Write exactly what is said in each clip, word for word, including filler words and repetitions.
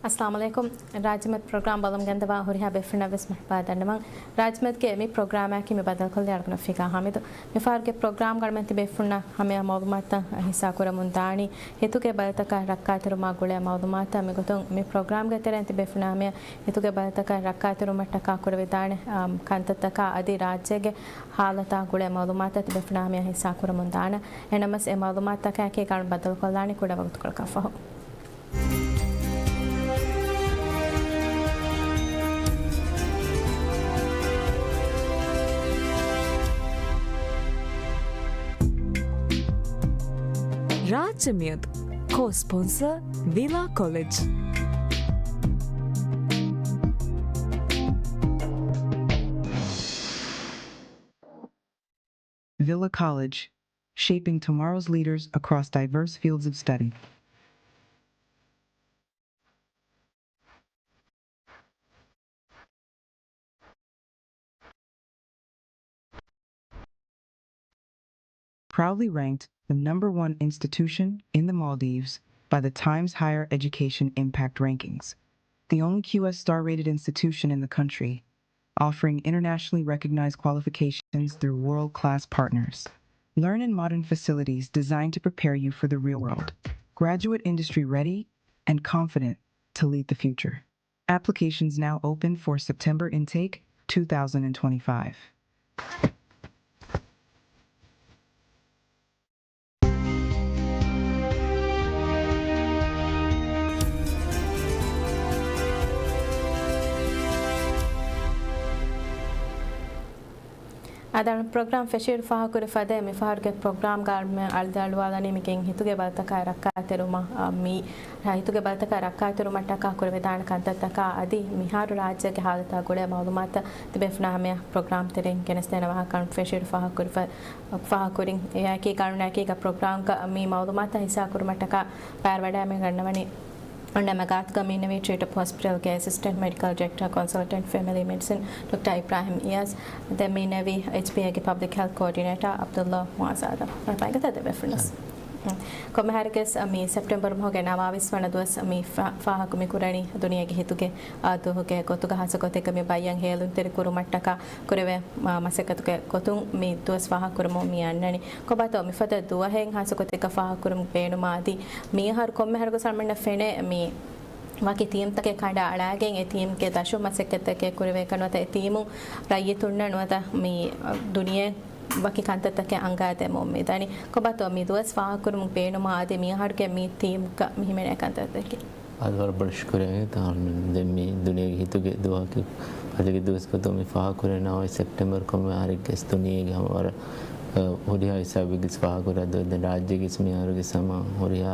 އައްސަލާމު ޢަލައިކުމް. ރާއްޖެމެދު ޕްރޮގްރާމް ބަލަމުން ގެންދަވާ ހުރިހާ ބޭފުޅުންނަށް ވެސް މަރުޙަބާ ދަންނަވަން. ރާއްޖެމެދުގެ މި ޕްރޮގްރާމާއެކީ މި ބައްދަލުކޮށްލީ އަޅުގަނޑު ފިގާ ޙަމީދު. މިފަހަރުގެ ޕްރޮގްރާމްގަ އަޅުމެން ތިބޭފުޅުންނަށް ހަމަޔަށް މަޢުލޫމާތުތައް ހިއްސާކުރަމުން ދާނީ، ހިތުގެ ބަލިތަކަށް ރައްކާތެރުވުމާ ގުޅޭ މަޢުލޫމާތުތައް. މިގޮތުން މި ޕްރޮގްރާމްގެ ތެރެއިން ތިބޭފުޅުންނަށް ހަމަޔަށް ހިތުގެ ބަލިތަކަށް ރައްކާތެރުވުމަށްޓަކާ ކުރެވިދާނެ، އާ، ކަންތައްތަކާ އަދި ރާއްޖޭގެ ހާލަތާ ގުޅޭ މަޢުލޫމާތުތައް ތިބޭފުޅުންނާ ހަމަޔަށް ހިއްސާކުރަމުން ދާނެ. އެހެންނަމަވެސް އެ މަޢުލޫމާތުތަކާއެކީ އަޅުގަނޑު ބައްދަލުކޮށްލާނީ ކުޑަ ވަގުތުކޮޅަކަށް ފަހު. ރާއްޖެ މިއަދު ކޯ ސްޕޮންސަރ ވިލާ ކޮލެޖް. Villa College, shaping tomorrow's leaders across diverse fields of study. Proudly ranked the number one institution in the Maldives by the Times Higher Education Impact Rankings, the only Q S star-rated institution in the country, offering internationally recognized qualifications through world-class partners. Learn in modern facilities designed to prepare you for the real world. Graduate industry ready and confident to lead the future. Applications now open for September intake two thousand and twenty-five. އަދި ޕްރޮގްރާމް ފެށިއިރު ފާހަގަކުރި ފަދައިން މިފަހަރުގެ ޕްރޮގްރާމްގަ އަޅުމެން އަޅުދައި އަޅުވާލަނީ މި ގެއިން ހިތުގެ ބަލިތަކާއި ރައްކާތެރުމަށް، އާ، މި ހިތުގެ ބަލިތަކާއި ރައްކާތެރުމަށްޓަކާ ކުރެވިދާނެ ކަންތައްތަކާ އަދި މިހާރު ރާއްޖޭގެ ހާލަތާ ގުޅޭ މަޢުލޫމާތު ތިބޭފުޅުންނާ ހަމަޔަށް ޕްރޮގްރާމް ތެރެއިން ގެނެސްދޭނެ ވާހަކަ ފެށިއިރު ފާހަގަކުރި ފަ-، ފާހަގަކުރިން. އެއާއެކީ އަޅުގަނޑުމެންނާ އެކީގަ ޕްރޮގްރާމްގަ މި މަޢުލޫމާތު ހިއްސާކުރުމަށްޓަކާ ބައިވެރިވަޑައިގަންނަވަނީ. އަންނަ މަގާތުގަ މި އިންނެވީ ޓްރީޓޮޕް ހޮސްޕިޓަލްގެ އެސިސްޓެންޓް މެޑިކަލް ޑިރެކްޓަރ ކޮންސަލްޓެންޓް ފެމިލީ މެޑިސިން ޑޮކްޓަރ އިބްރާހިމް އިޔާޒް. ދެން މި އިންނެވީ އެޗްޕީއޭގެ ޕަބްލިކް ހެލްތް ކޯޑިނޭޓަރ އަބްދުﷲ މުޢާޒް އާދަމް. ބައިގަތަ ދެ ބޭފުޅުން. ކޮންމެ ހަރަކަސް މި ސެޕްޓެމްބަރު މަހުގެ ނަވާވީސް ވަނަ ދުވަސް މި ފާ-، ފާހަގަ މި ކުރަނީ ދުނިޔޭގެ ހިތުގެ، އާ، ދުވަހުގެ ގޮތުގަ ހާއްސަ ގޮތެއްގަ މި ބައްޔަށް ހޭލުންތެރި ކުރުމަށްޓަކާ ކުރެވޭ، އާ، މަސައްކަތުގެ ގޮތުން މި ދުވަސް ފާހަގަ ކުރަމުން މި އަންނަނީ. ކޮބާތޯ މިފަދަ ދުވަހެއް ހާއްސަ ގޮތެއްގަ ފާހަގަ ކުރަމުން ބޭނުމާ އަދި މިއަހަރު ކޮންމެ އަހަރަކުވެސް އަޅުމެންނަށް ފެނޭ މި ވަކި ތީމްތަކެއް ކަނޑައަޅާގެން އެ ތީމްގެ ދަށުން މަސައްކަތްތަކެއް ކުރެވޭ ކަން ނުވަތަ އެ ތީމުން ރައްޔިތުންނަށް ނުވަތަ މި ދުނިޔެ ވަކި ކަންތައްތަކެއް އަންގާދެމުން މިދަނީ. ކޮބާތޯ މި ދުވަސް ފާހަގަކުރުމުން ބޭނުމާ އަދި މިއަހަރުގެ މި ތީމްގަ މި ހިމެނޭ ކަންތައްތަކެއް؟ އަދި ވަރަށް ބޮޑަށް ޝުކުރިއްޔާ ތާ ދެން މި ދުނިޔޭގެ ހިތުގެ ދުވަހަކީ ބަލިގެ ދުވަސް ގޮތުން މި ފާހަގަކުރޭ ނަވާވީސް ސެޕްޓެމްބަރު ކޮންމެ އަހަރެއްގެސް ދުނިޔޭގެ ހަމަ ވަރަށް އަ، ހުރިހާ ހިސާބެއްގެސް ފާހަގަކުރާ ދުވަހެއް. ދެން ރާއްޖޭގެސް މިއަހަރުގެސް ހަމަ ހުރިހާ،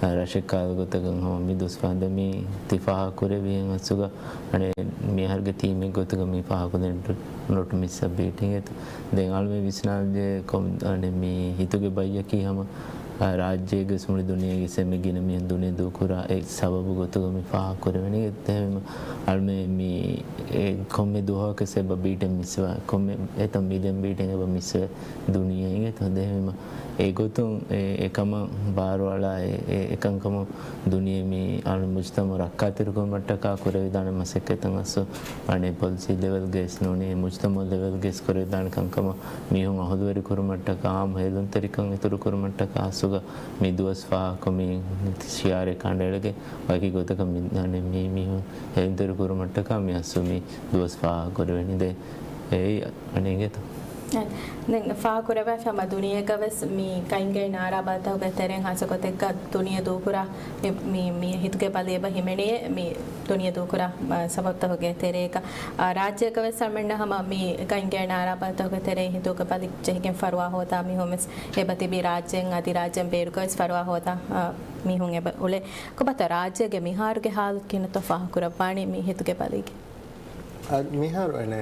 އަ، ރަށެއް ކަހަލަ ގޮތަކަށް ހަމަ މި ދުވަސް ފާހަގަ މި ތި ފާހަގަކުރެއްވިހެން އަސްލުގަ އަނެއް މިއަހަރުގެ ތީމެއް ގޮތުގަ މި ފާހަގަކުރެވޭނެ ނޮޓު މިސްއަށް ބީޓިން އެތު. ދެން އަޅުމެން ވިސްނާލަންޖެހޭ ކޮން-، އަނެއް މި ހިތުގެ ބައްޔަކީ ހަމަ، އަ، ރާއްޖޭގެސް މުޅި ދުނިޔޭގެސް އެންމެ ގިނަ މީހުން ދުނިޔެ ދޫކުރާ އެއް ސަބަބު ގޮތުގަ މި ފާހަގަކުރެވެނީ. އެހެންވީމަ އަޅުމެން މި އެ ކޮންމެ ދުވަހަކަސް އެބަ ބީޓެއް މިސްވާ، ކޮންމެ އެތައް މިލިއަން ބީޓެއް އެބަ މިސްވޭ ދުނިޔެއިން އެތައް. އެހެންވީމަ އެގޮތުން އެ، އެކަމަށް ބާރުއަޅާ އެ، އެ، އެކަންކަމުން ދުނިޔެ މި އަޅު މުޖްތަމަޢު ރައްކާތެރިކުރުމަށްޓަކާ ކުރެވިދާނެ މަސައްކަތްތައް އަސްލު އަނެއް ޕޮލިސީ ލެވެލްގައިސް ނޫނީ، މުޖްތަމަޢު ލެވެލްގައިސް ކުރެވިދާނެ ކަންކަމަށް މީހުން އަހުލުވެރިކުރުމަށްޓަކާ އާއްމު ހޭލުންތެރިކަން އިތުރުކުރުމަށްޓަކާ އަސްލުގަ މި ދުވަސް ފާހަގަކޮށް މި ޝިޢާރެއް ކަނޑައެޅިގެން ވަކި ގޮތަކަށް މި، އަނެއް މި މީހުން ހޭލުންތެރި ކުރުމަށްޓަކާ މި އަސްލު މި ދުވަސް ފާހަގަކުރެވެނީ. ދެ އެއީ އަނެއް އިނގޭތޯ؟ އެ، ދެން ފާހަގަކުރެވޭ ހަމަ ދުނިޔޭގަވެސް މި ގައިންގައި ނާރާ ބަލިތަކުގެ ތެރެއިން ހާއްސަ ގޮތެއްގަ ދުނިޔެ ދޫކުރާ މި، މި، މި ހިތުގެ ބަލި އެބަ ހިމެނިއޭ މި ދުނިޔެ ދޫކުރާ، އަ، ސަބަބުތަކުގެ ތެރޭގަ. އަ، ރާއްޖޭގަވެސް އަޅުމެންނަށް ހަމަ މި ގައިންގައި ނާރާ ބަލިތަކުގެ ތެރެއިން ހިތުގެ ބަލި ޖެހިގެން ފަރުވާ ހޯދާ މީހުން ވެސް އެބަ ތިބީ، ރާއްޖޭން އަދި ރާއްޖޭން ބޭރުގަވެސް ފަރުވާ ހޯދާ، އަ، މީހުން އެބަ އުޅޭ. ކޮބާތޯ ރާއްޖޭގެ މިހާރުގެ ހާލު ކިހިނެއްތޯ ފާހަގަކުރައްވާނީ މި ހިތުގެ ބަލީގެ؟ އަ، މިހާރު އެނެ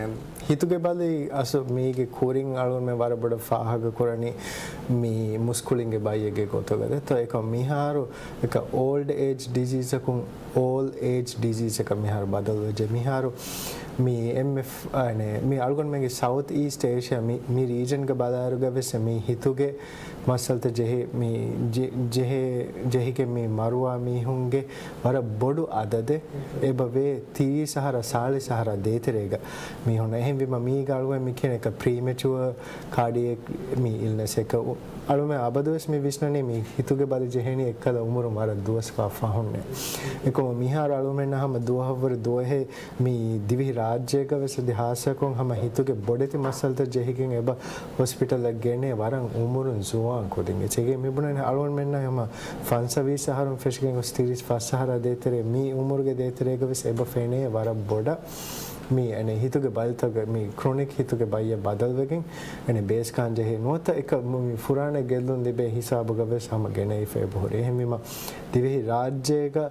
ހިތުގެ ބަލި އަސްލު މީގެ ކުރިން އަޅުގަނޑުމެން ވަރަށް ބޮޑަށް ފާހަގަކުރަނީ މި މުސްކުޅިންގެ ބައްޔެއްގެ ގޮތުގަ. ދެއްތޯ އެކަމް މިހާރު އެކަ އޯލްޑް އޭޖް ޑިޒީޒަކުން އޯލް އޭޖް ޑިޒީޒަކަށް މިހާރު ބަދަލުވެއްޖެ. މިހާރު މި އެމްއެފް، އަނެ، މި އަޅުގަނޑުމެންގެ ސައުތް އީސްޓް އޭޝިއާ މި، މި ރީޖަންގެ ބަލާއިރުގަ ވެސް މި ހިތުގެ މައްސަލަތައް ޖެހި، މި ޖެ-، ޖެހޭ، ޖެހިގެން މި މަރުވާ މީހުންގެ ވަރަށް ބޮޑު އަދަދެއް އެބަ ވޭ ތިރީސް އަހަރާ ސާޅީސް އަހަރާ ދޭތެރޭގަ މީހުން. އެހެންވީމަ މީގަ އަޅުގަނޑު މި ކިޔަނީ އެކަ ޕްރީމެޗުއަ ކާޑިއެކް މި އިލްނެސް އެކަ އަޅުމެން އަބަދުވެސް މި ވިސްނަނީ މި ހިތުގެ ބަލި ޖެހެނީ އެއްކަލަ އުމުރުން ވަރަށް ދުވަސްވާ ފަހުންނޭ. އެކަމު މިހާރު އަޅުމެންނަށް ހަމަ ދުވަހަށްވުރެ ދުވަހެއް މި ދިވެހި ރާއްޖޭގަ ވެސް އަދި ހާއްސަކޮށް ހަމަ ހިތުގެ ބޮޑެތި މައްސަލަތައް ޖެހިގެން އެބަ ހޮސްޕިޓަލަށް ގެނޭ ވަރަށް އުމުރުން ޒުވާން ކުދިން. އެޗެގެ މިބުނަން އަޅުމެންނަށް ހަމަ ފަންސަވީސް އަހަރުން ފެށިގެން ގޮސް ތިރީސް ފަސް އަހަރާ ދޭތެރޭ މި އުމުރުގެ ދޭތެރޭގަ ވެސް އެބަ ފެނޭ ވަރަށް ބޮޑަށް މި އަނެ ހިތުގެ ބަލިތަކަށް މި ކްރޮނިކް ހިތުގެ ބައްޔަށް ބަދަލުވެގެން އަނެ ބޭސްކާން ޖެހޭ ނުވަތަ އެކަ މި ފުރާނަ ގެއްލުން ލިބޭ ހިސާބުގަ ވެސް ހަމަ ގެނައިފަ އެބަހުރި. އެހެންވީމަ ދިވެހި ރާއްޖޭގަ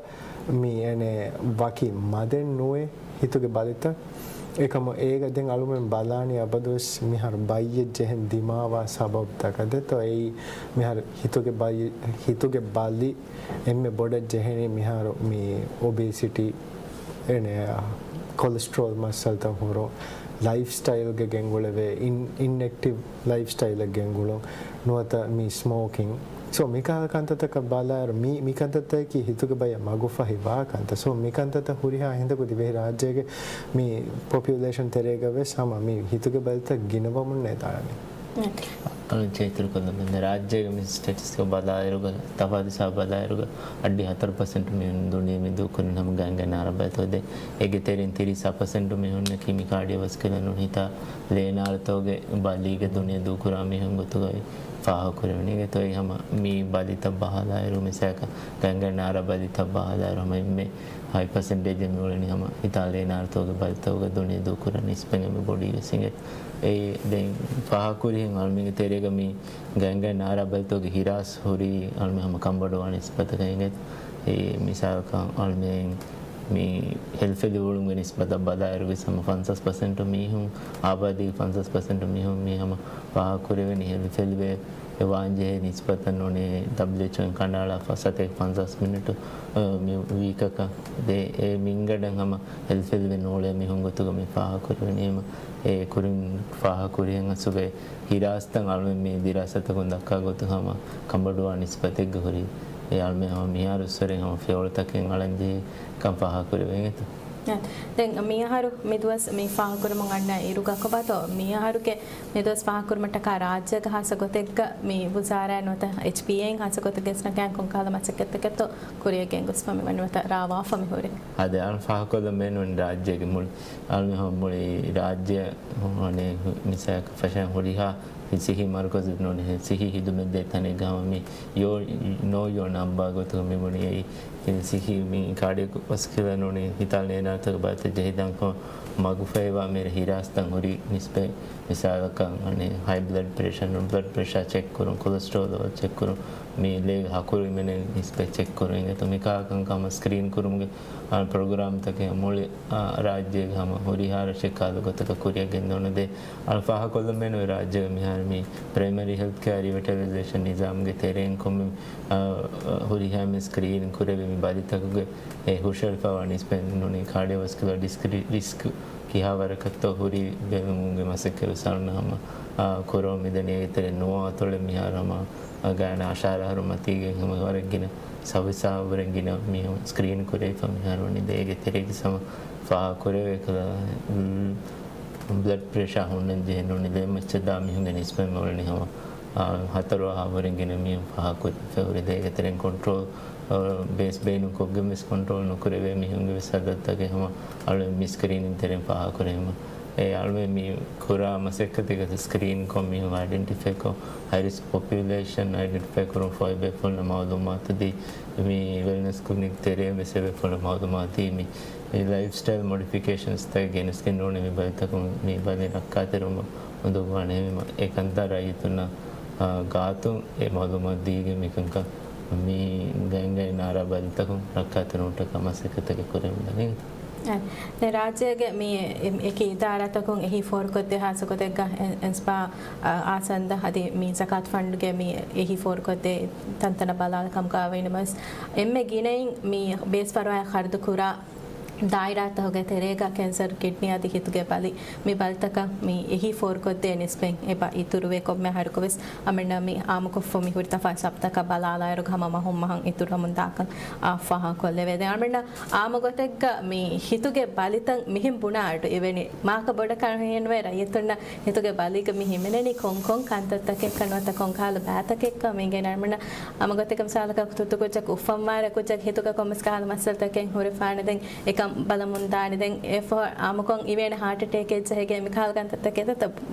މި އަނެ ވަކި މަދެއް ނުވޭ ހިތުގެ ބަލިތައް. އެކަމު އޭގަ ދެން އަޅުމެން ބަލާނީ އަބަދުވެސް މިހާރު ބައްޔެއް ޖެހެން ދިމާވާ ސަބަބުތަކަށް ދެތޯ އެއީ މިހާރު ހިތުގެ ބަލި، ހިތުގެ ބަލި އެންމެ ބޮޑަށް ޖެހެނީ މިހާރު މި އޮބޭސިޓީ، އެނެ، ކޮލެސްޓްރޯލް މައްސަލަތައް ހުރުން، ލައިފް ސްޓައިލްގެ ގެންގުޅެވޭ، އިން-، އިންއެކްޓިވް ލައިފް ސްޓައިލެއް ގެންގުޅުން، ނުވަތަ މި ސްމޯކިން. ސޯ، މިކަހަލަ ކަންތައްތަކަށް ބަލާއިރު، މި، މި ކަންތައްތަކަކީ ހިތުގެ ބައްޔަށް މަގުފަހި ވާ ކަންތައް. ސޯ، މި ކަންތައްތައް ހުރިހާ ހިނދަކު ދިވެހި ރާއްޖޭގެ މި ޕޮޕިއުލޭޝަން ތެރޭގަ ވެސް ހަމަ މި ހިތުގެ ބަލިތައް ގިނަވަމުންނޭ ދާނެ. އަޅުން ޗޭތުރުކޮށްލަމެން ރާއްޖޭގެ މި ސްޓެޓިސްޓިކް ބަލާއިރުގަ، ތަފާތު ހިސާބު ބަލާއިރުގަ، އައްޑިހަ ހަތަރު ޕަސެންޓު މީހުން ދުނިޔެ މި ދޫކުރަން ހަމަ ގަންގަން އާރަ ބަލިތަކުގަ. އޭގެ ތެރެއިން ތިރީސް ހަ ޕަސެންޓު މީހުންނަކީ މި ކާޑިއޯވަސްކިއުލަރ ނޫން ހިތާ ލޭނާރަތަކުގެ ބަލީގެ ދުނިޔެ ދޫކުރާ މީހުން ގޮތުގައި ފާހަގަކުރެވެނީ. އޭގެ ތޯއި ހަމަ މި ބަލިތައް ބަހާލާއިރު، މިސާލަކަށް ގަންގަން އާރަ ބަލިތައް ބަހާލާއިރު ހަމަ އެންމެ ހައި ޕަސެންޓޭޖެއް މިއުޅެނީ ހަމަ ހިތާ ލޭނާރަތަކުގެ ބަލިތަކުގަ ދުނިޔެ ދޫކުރާ ނިސްބަތް އެންމެ ބޮޑީ ވެސް އިނގޭ. އެ ދެން ފާހަގަކުރިހެން އަޅުމެންގެ ތެރޭގަ މި ގަންގަން އާރަ ބަލިތަކުގެ ހިރާސް ހުރީ އަޅުމެން ހަމަ ކަނބޮޑުވާ ނިސްބަތަކަށް އިނގޭ. އެ މިސާލަކަށް އަޅުމެން މި ހެލްފެލި އުޅުމުގެ ނިސްބަތަށް ބަލާއިރު ވެސް ހަމަ ފަންސާސް ޕަސެންޓު މީހުން، އާބާދީގެ ފަންސާސް ޕަސެންޓު މީހުން މި ހަމަ ފާހަގަކުރެވެނީ ހެލްފެލިވެ ވާންޖެހޭ ނިސްބަތަށް ނޫނީ ޑަބްލިއުއެޗްއޯއިން ކަނޑައަޅާފަ ސަތޭކަ ފަންސާސް މިނިޓު، އަ، މި ވީކަކަށް ދޭ އެ މިންގަނޑަށް ހަމަ ހެލްފެލިވެ ނޫޅޭ މީހުން ގޮތުގަ މި ފާހަގަކުރެވެނީމަ އެ ކުރިން ފާހަގަކުރިހެން އަސުގެ ހިރާސްތައް އަޅުމެން މި ދިރާސާތަކުން ދައްކާ ގޮތުން ހަމަ ކަނބޮޑުވާ ނިސްބަތެއްގަ ހުރި. އެ އަޅުމެން ހަމަ މިހާރު އުސްވެރިން ހަމަ ފިޔަވަޅުތަކެއް އަޅަންޖެހޭ ކަން ފާހަގަކުރެވޭނެތަ؟ ދެން މިއަހަރު މިދުވަސް މި ފާހަގަކުރަމުން އަންނަ އިރުގަ ކޮބާތޯ މިއަހަރުގެ މިދުވަސް ފާހަގަކުރުމަށްޓަކާ ރާއްޖޭގަ ހާއްސަ ގޮތެއްގަ މި ވުޒާރާއިން ނުވަތަ އެޗްޕީއޭއިން ހާއްސަ ގޮތެއްގަ ވެސް ނަގާން ކޮންކަހަލަ މަސައްކަތްތަކެއްތޯ ކުރިއަށް ގެންގޮސްފަ މިވަނީ ނުވަތަ ރާވާފަ މިހުރީ؟ އާދެ، އަޅުން ފާހަގަކޮށްލަން ބޭނުން ރާއްޖޭގެ މުޅި އަޅުމެން ހަމަ މުޅި ރާއްޖެ މިސާލަކަށް ފަށަން ހުރިހާ ސިހި މަރުކަޒެއް ނޫނީ ސިހި ހިދުމަތް ދޭ ތަނެއްގަ ހަމަ މި ޔޯ، ނޯ ޔޯ ނަމްބާ ގޮތުގަ މިބުނި އެއީ ސިހި މި ކާޑިއަކް ވަސްކިލަ ނޫނީ ހިތާ ލޭނާތަކު ބަލިތައް ޖެހިދާން ކޮށް މަގުފަހިވާ މިރަ ހިރާސްތައް ހުރި ނިސްބަތް މިސާލަކަށް އަނެއް ހައި ބްލަޑް ޕްރެޝަރ ނޫން ބްލަޑް ޕްރެޝަރ ޗެކް ކުރުން، ކޮލެސްޓްރޯލް ލެވެލް ޗެކް ކުރުން، މި ލޭގެ ހަކުރު ހިމެނޭ ނިސްބަތް ޗެކް ކުރުން އިނގޭތޯ މިކާ ކަންކަމަށް ސްކްރީން ކުރުމުގެ އާ، ޕްރޮގްރާމްތަކެއް މުޅި، އާ، ރާއްޖޭގެ ހަމަ ހުރިހާ ރަށެއް ކަހަލަ ގޮތަކަށް ކުރިއަށް ގެންދަވަން ދޭ. އަޅު ފާހަގަކޮށްލަން ބޭނުން ރާއްޖޭގެ މިހާރު މި ޕްރައިމަރީ ހެލްތް ކެއާ ރިވިޓަލައިޒޭޝަން ނިޒާމްގެ ތެރެއިން ކޮންމެ، އާ، ހުރިހާ މި ސްކްރީން ކުރެވޭ މި ބަލިތަކުގެ އެ ހުށައެޅިފައިވާ ނިސްބަތް ނޫނީ ކާޑިއޯވަސްކިއުލަރ ޑިސްކް ރި-، ރިސްކް ކިހާވަރަކަށްތޯ ހުރި ބެލުމުގެ މަސައްކަތް ވެސް އަޅުން ހަމަ، އާ، ކުރަމުން މިދަނީ. އޭގެ ތެރެއިން ނުވަ އަތޮޅެއް މިހާރު ހަމަ ގާތް އަށާރަ އަހަރު މަތީގެ ހަމަ ވަރަށް ގިނަ ސަވިސާވަރެއް ގިނަ މީހުން ސްކްރީން ކުރެވިފަ މިހާރު ވަނީ ދޭގެ ތެރޭގެ ސަމަ ފާހަގަކުރެވޭ ކަލަ، އު، ބްލަޑް ޕްރެޝާ ހުންނަން ޖެހެން ނޫނީ ލޭ މައްޗަށް ދާ މީހުންގެ ނިސްބަތް މިއުޅެނީ ހަމަ، އާ، ހަތަރު އަހަރު ވަރެއް ގިނަ މީހުން ފާހަގަކުރެވިފަ ހުރި ދޭގެ ތެރެއިން ކޮންޓްރޯލް، އާ، ބޭސް ބޭނުން ކޮށްގެން ވެސް ކޮންޓްރޯލް ނުކުރެވޭ މީހުންގެ ވެސް އަދަދުތަކެއް ހަމަ އަޅު މި ސްކްރީނިން ތެރެއިން ފާހަގަކުރެވީމަ. އެ އަޅުމެން މި ކުރާ މަސައްކަތެއްގަ ސްކްރީންކޮށް މީހުން އައިޑެންޓިފައިކޮށް، ހައި ރިސްކް ޕޮޕިއުލޭޝަން އައިޑެންޓިފައި ކުރުން ފޯ އެބޭފުޅުންނަށް މައުލޫމާތު ދީ، މި ވެލްނެސް ކްލިނިކް ތެރޭ ވެސް އެބޭފުޅުން މައުލޫމާތު ދީ، މި، މި ލައިފް ސްޓައިލް މޮޑިފިކޭޝަންސްތައް ގެނެސްގެން ނޫނީ މި ބަލިތަކުން މި ބަލި ރައްކާތެރިވުމަށް އުނދަގޫވާނެ. އެހެންވީމަ އެ ކަންތައް ރައްޔިތުންނަށް، އާ، ގާތުން އެ މައުލޫމާތު ދީގެން މިކަންކަން މި ގައިންގައި ނާރާ ބަލިތަކުން ރައްކާތެރިވުމަށްޓަކާ މަސައްކަތްތަކެއް ކުރެވެމުންދަނީ. އެ، ދެން ރާއްޖޭގެ މި އެ-، އެކި އިދާރާތަކުން އެހީ ފޯރުކޮށްދޭ ހާއްސަ ގޮތެއްގަ އެ-، އެންސްޕާ، އާ، އާސަންދަ އަދި މި ޒަކާތު ފަންޑްގެ މި އެހީ ފޯރުކޮށްދޭ ތަންތަނަށް ބަލާލާ ކަމުގަ ވަނީ ނަމަވެސް، އެންމެ ގިނައިން މި ބޭސް ފަރުވާއަށް ޚަރަދު ކުރާ ދާއިރާތަކުގެ ތެރޭގަ ކެންސަރު، ކިޑްނީ އަދި ހިތުގެ ބަލި މި ބަލިތަކަށް މި އެހީ ފޯރުކޮށްދޭ ނިސްބަތް އެބަ އިތުރުވޭ. ކޮންމެ އަހަރަކުވެސް އަމިއްލަ މި އާއްމުކޮށްފަ މި ހުރި ތަފާތު ސަބްތަކަށް ބަލާލާއިރުގަ ހަމަ މަހުން މަހަށް އިތުރަމުން ދާކަން އާ ފާހަގަކޮށްލެވޭ. ދެން އަމިއްލަ އާއްމު ގޮތެއްގަ މި ހިތުގެ ބަލިތައް މިހެން ބުނާ އަޑު އިވެނި މާކަ ބޮޑަކަށް ހިންނުވޭ ރައްޔިތުންނަށް ހިތުގެ ބަލީގަ މި ހިމެނެނީ ކޮން ކޮން ކަންތައްތަކެއްކަން ނުވަތަ ކޮން ކަހަލަ ބައިތަކެއްކަން. މީގެ އަމިއްލަ އާއްމު ގޮތެއްގަ މިސާލަކަށް ތުއްތު ކުއްޖަކު އުފަންވާއިރަށް ކުއްޖަކު ހިތުގަ ކޮންމެސް ކަހަލަ މައްސަލަތަކެއް ހުރެފާނެ. ދެން އެކަން ބަލަމުން ދާނެ. ދެން އެ ފޯ-، އާއްމުކޮށް އިވޭނެ ހާޓް އެޓޭކެއް ޖެހިގެން މި ކަހަލަ ކަންތައްތަކެއް ދަތަ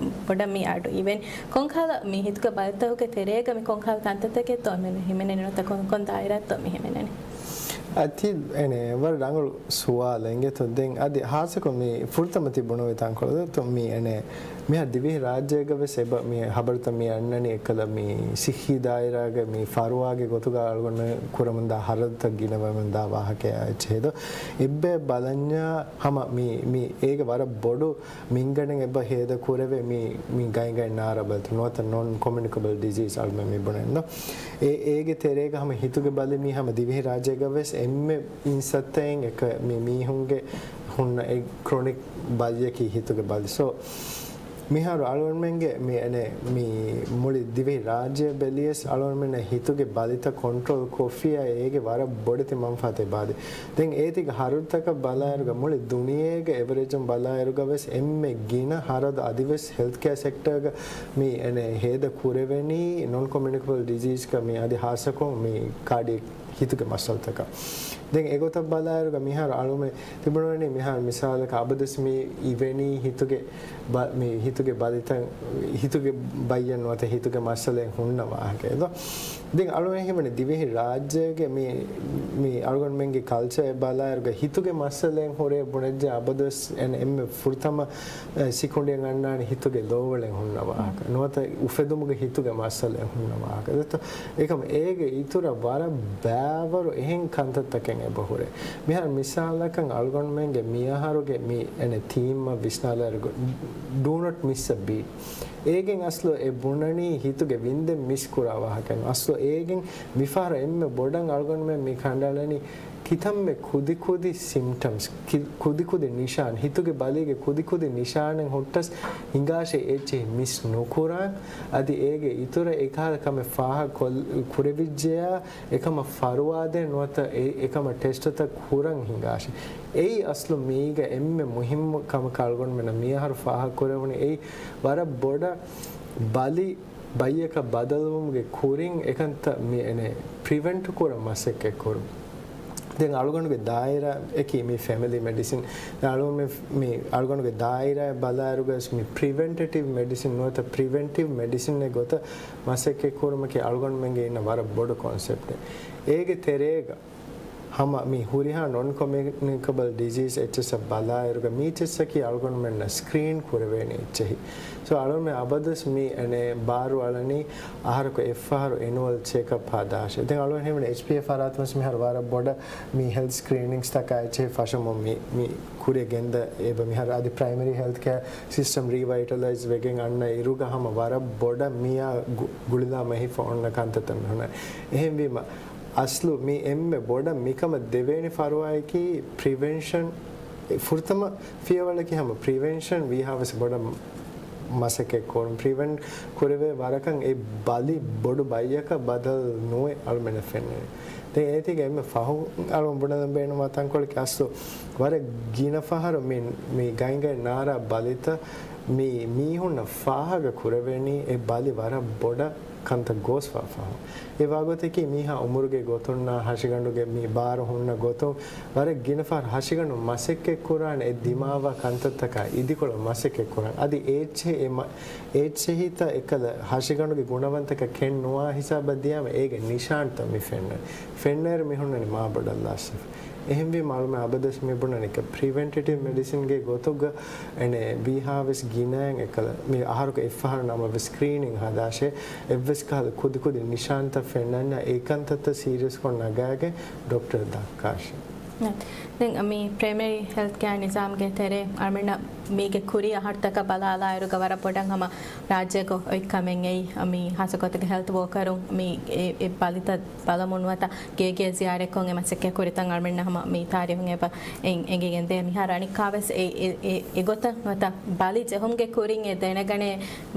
ބޮޑަށް މި އަޑު އިވެން. ކޮންކަހަލަ މި ހިތުގެ ބަލިތަކުގެ ތެރޭގަ މި ކޮންކަހަލަ ކަންތައްތަކެއްތޯ މި ހިމެނެނީ ނުވަތަ ކޮން ކޮން ދާއިރާތޯ މި ހިމެނެނީ؟ އަތި އެނެ ވަރަށް ރަނގަޅު ސުވާލެއް އިނގޭތޯ. ދެން އަދި ހާއްސަކޮށް މި ފުރަތަމަ ތި ބުނުވި ތަންކޮޅު ދެއްތޯ މި އެނެ މިހާ ދިވެހި ރާއްޖޭގަ ވެސް އެބަ މި ހަބަރުތައް މި އަންނަނީ އެއްކަލަ މި ސިއްހީ ދާއިރާގެ މި ފަރުވާގެ ގޮތުގަ އަޅުގަނޑު ކުރަމުންދާ ހަރަދުތައް ގިނަވަމުންދާ ވާހަކައާ އެއްޗެހިދޯ. އެއްބައެއް ބަލަންޏާ ހަމަ މި، މި އޭގެ ވަރަށް ބޮޑު މިންގަނޑެއް އެބަ ހޭދަ ކުރެވޭ މި، މި ގައިގައި ނާރާ ބަލިތައް ނުވަތަ ނޮން ކޮމިއުނިކަބަލް ޑިޒީޒް އަޅުމެން މި ބުނެންދޯ. އެ، އޭގެ ތެރޭގަ ހަމަ ހިތުގެ ބަލި މި ހަމަ ދިވެހި ރާއްޖޭގަ ވެސް އެންމެ އިންސައްތައިން އެކަ މި މީހުންގެ ހުންނަ އެ ކްރޮނިކް ބަލިޔަކީ ހިތުގެ ބަލި. ސޯ، މިހާރު އަޅުގަނޑުމެންގެ މި އެނެ މި މުޅި ދިވެހި ރާއްޖެ ބެލިޔަސް އަޅުގަނޑުމެންނަށް ހިތުގެ ބަލިތައް ކޮންޓްރޯލް ކޮށްފިއްޔާ އޭގެ ވަރަށް ބޮޑެތި މަންފާތެއް ބާދޭ. ދެން އޭތިގެ ހަރަދުތަކަށް ބަލާއިރުގަ މުޅި ދުނިޔޭގެ އެވަރޭޖުން ބަލާއިރުގަ ވެސް އެންމެ ގިނަ ހަރަދު އަދިވެސް ހެލްތްކެއާ ސެކްޓަރގަ މި އެނެ ހޭދަ ކުރެވެނީ ނޮން ކޮމިއުނިކަބަލް ޑިޒީޒްގަ މި އަދި ހާއްސަކޮށް މި ކާޑިއެކް ހިތުގެ މައްސަލަތަކަށް. ދެން އެގޮތަށް ބަލާއިރުގަ މިހާރު އަޅުމެ ތިބުނުވަނީ މިހާރު މިސާލަކަށް އަބަދުސް މި އިވެނީ ހިތުގެ ބަ-، މި ހިތުގެ ބަލިތައް، ހިތުގެ ބައްޔަށް ނުވަތަ ހިތުގެ މައްސަލައެއް ހުންނަ ވާހަކައެއް ދޯ. ދެން އަޅުމެ ހިމެނެ ދިވެހި ރާއްޖޭގެ މި، މި އަޅުގަނޑުމެންގެ ކަލްޗަރ ބަލާއިރުގަ ހިތުގެ މައްސަލައެއް ހުރޭ ބުނެއްޖެ އަބަދުސް އެން އެންމެ ފުރަތަމަ އެ، ސިކުނޑިއަށް އަންނާނެ ހިތުގެ ލޯވަޅެއް ހުންނަ ވާހަކަ. ނުވަތަ އުފެދުމުގެ ހިތުގެ މައްސަލައެއް ހުންނަ ވާހަކަ. ދެއްތޯ؟ އެކަމަ އޭގެ އިތުރަށް ވަރަށް ބައިވަރު އެހެން ކަންތައްތަކެއް އެބަ ހުރޭ. މިހާރު މިސާލަކަށް އަޅުގަނޑުމެންގެ މިއަހަރުގެ މި އެނެ ތީމްއަށް ވިސްނާލާއިރު، ޑޫ ނޮޓް މިސް އަ ބީޓް. އޭގެން އަސްލު އެ ބުނަނީ ހިތުގެ ވިންދެން މިސް ކުރާ ވާހަކައެއް. އަސްލު އޭގެން މިފަހަރު އެންމެ ބޮޑަށް އަޅުގަނޑުމެން މި ކަނޑައަޅަނީ ކިތަންމެ ކުދިކުދި ސިމްޕްޓަމްސް، ކި-، ކުދިކުދި ނިޝާން، ހިތުގެ ބަލީގެ ކުދިކުދި ނިޝާނެއް ހުއްޓަސް ހިނގާށޭ އެއްޗެހި މިސް ނުކުރާން، އަދި އޭގެ އިތުރަށް އެކަހަލަ ކަމެއް ފާހަގަ ކޮށް-، ކުރެވިއްޖެޔާ އެކަމަށް ފަރުވާދޭން ނުވަތަ އެ-، އެކަމަށް ޓެސްޓުތައް ކުރަން ހިނގާށޭ. އެއީ އަސްލު މީގަ އެންމެ މުހިއްމު ކަމަކަށް އަޅުގަނޑުމެންނަށް މިއަހަރު ފާހަގަ ކުރެވުނީ. އެއީ ވަރަށް ބޮޑަށް ބަލި ބައްޔަކަށް ބަދަލުވުމުގެ ކުރިން އެކަންތައް މި އެނެ ޕްރިވެންޓް ކުރަން މަސައްކަތް ކުރުން. ދެން އަޅުގަނޑުގެ ދާއިރާއަކީ މި ފެމިލީ މެޑިސިން. ދެން އަޅުގަނޑު މި، މި އަޅުގަނޑުގެ ދާއިރާއަށް ބަލާއިރުގަސް މި ޕްރިވެންޓެޓިވް މެޑިސިން ނުވަތަ ޕްރިވެންޓިވް މެޑިސިންއެއް ގޮތަށް މަސައްކަތް ކުރުމަކީ އަޅުގަނޑުމެންގެ އިންނަ ވަރަށް ބޮޑު ކޮންސެޕްޓެއް. އޭގެ ތެރޭގަ ހަމަ މި ހުރިހާ ނޮން ކޮމިއުނިކަބަލް ޑިޒީޒް އެއްޗެއްސަށް ބަލާއިރުގަ މީޗެއްސަކީ އަޅުގަނޑުމެންނަށް ސްކްރީން ކުރެވޭނެ އެއްޗެހި. ސޯ އަޅުގަނޑުމެން އަބަދުސް މި އެނެ ބާރު އަޅަނީ އަހަރަކު އެއްފަހަރު އެނުއަލް ޗެކަޕް ހަދާށޭ. ދެން އަޅުގަނޑު ހިމެނޭ އެޗްޕީއޭ ފަރާތުން ވެސް މިހާރު ވަރަށް ބޮޑަށް މި ހެލްތް ސްކްރީނިންގްސް ތަކާ އެއްޗެހި ފަށަމުން މި، މި ކުރިއަށް ގެންދަ އެބަ މިހާރު އަދި ޕްރައިމަރީ ހެލްތް ކެއާ ސިސްޓަމް ރީވައިޓަލައިޒް ވެގެން އަންނަ އިރުގަ ހަމަ ވަރަށް ބޮޑަށް މިއާ ގު-، ގުޅިލާ މަހިފަ އޮންނަ ކަންތައްތައް މި ހުންނަ. އެހެންވީމަ، އަސްލު މި އެންމެ ބޮޑަށް މިކަމަށް ދެވޭނެ ފަރުވާއަކީ ޕްރިވެންޝަން. ފުރަތަމަ ފިޔަވަޅަކީ ހަމަ ޕްރިވެންޝަން ވީހާވެސް ބޮޑަށް މަސައްކަތް ކުރުން. ޕްރިވެންޓް ކުރެވޭ ވަރަކަށް އެ ބަލި ބޮޑު ބައްޔަކަށް ބަދަލު ނުވެ އަޅުމެންނަށް ފެންނަނީ. ދެން އޭތީގަ އެންމެ ފަހުން އަޅުން ބުނެލަން ބޭނުންވާ ތަންކޮޅަކީ އަސްލު ވަރަށް ގިނަ ފަހަރު މި، މި ގައިގައި ނާރާ ބަލިތައް މި މީހުންނަށް ފާހަގަ ކުރެވެނީ އެ ބަލި ވަރަށް ބޮޑަށް ކަންތައް ގޯސްވާ ފަހުން. އެ ވާގޮތަކީ މީހާ އުމުރުގެ ގޮތުންނާ ހަށިގަނޑުގެ މި ބާރު ހުންނަ ގޮތުން ވަރަށް ގިނަ ފަހަރު ހަށިގަނޑު މަސައްކަތް ކުރާނެ އެ ދިމާވާ ކަންތައްތަކާ އިދިކޮޅަށް މަސައްކަތް ކުރަން. އަދި އޭޗް އެ މަ-، އޭޗް އެހީތައް އެކަލަ ހަށިގަނޑުގެ ގުނަވަންތަކަށް ކެން ނުވާ ހިސާބަށް ދިޔާމަ އޭގެ ނިޝާންތައް މި ފެންނަނީ. ފެންނައިރު މި ހުންނަނީ މާބޮޑަށް ލާސްވެފަ. އެހެންވީމަ އަޅުމެން އަބަދުވެސް މި ބުނަނީ ޕްރިވެންޓެޓިވް މެޑިސިންގެ ގޮތުގަ އެނެ ވީހާވެސް ގިނައިން އެކަލަ މި އަހަރުގެ އެއްފަހަރު ނަމަވެސް ސްކްރީނިން ހަދާށޭ، އެއްވެސް ކަހަލަ ކުދިކުދި ނިޝާންތައް ފެންނަންޏާ އެ ކަންތައްތައް ސީރިއަސްކޮށް ނަގާގެން ޑޮކްޓަރަށް ދައްކާށޭ. ދެން މި ޕްރައިމަރީ ހެލްތް ކެއާ ނިޒާމްގެ ތެރޭ އަޅުމެންނަށް މީގެ ކުރީ އަހަރުތަކަށް ބަލާލާއިރުގަ ވަރަށް ބޮޑަށް ހަމަ ރާއްޖޭގަ އޮތް ކަމެއް އެއީ، މި ހާއްސަ ގޮތެއްގަ ހެލްތް ވޯކަރުން މި އެ، އެ ބަލިތައް ބަލަމުން ނުވަތަ ގޭގޭ ޒިޔާރަތްކޮށް އެ މަސައްކަތް ކުރިތަން އަޅުމެންނަށް ހަމަ މި ތާރީހުން އެބަ އެ، އެނގިގެންދޭ. މިހާރު އަނެއްކާވެސް އެ، އެ، އެ، އެގޮތަށް ނުވަތަ ބަލި ޖެހުމުގެ ކުރިން އެ ދެނެގަނޭ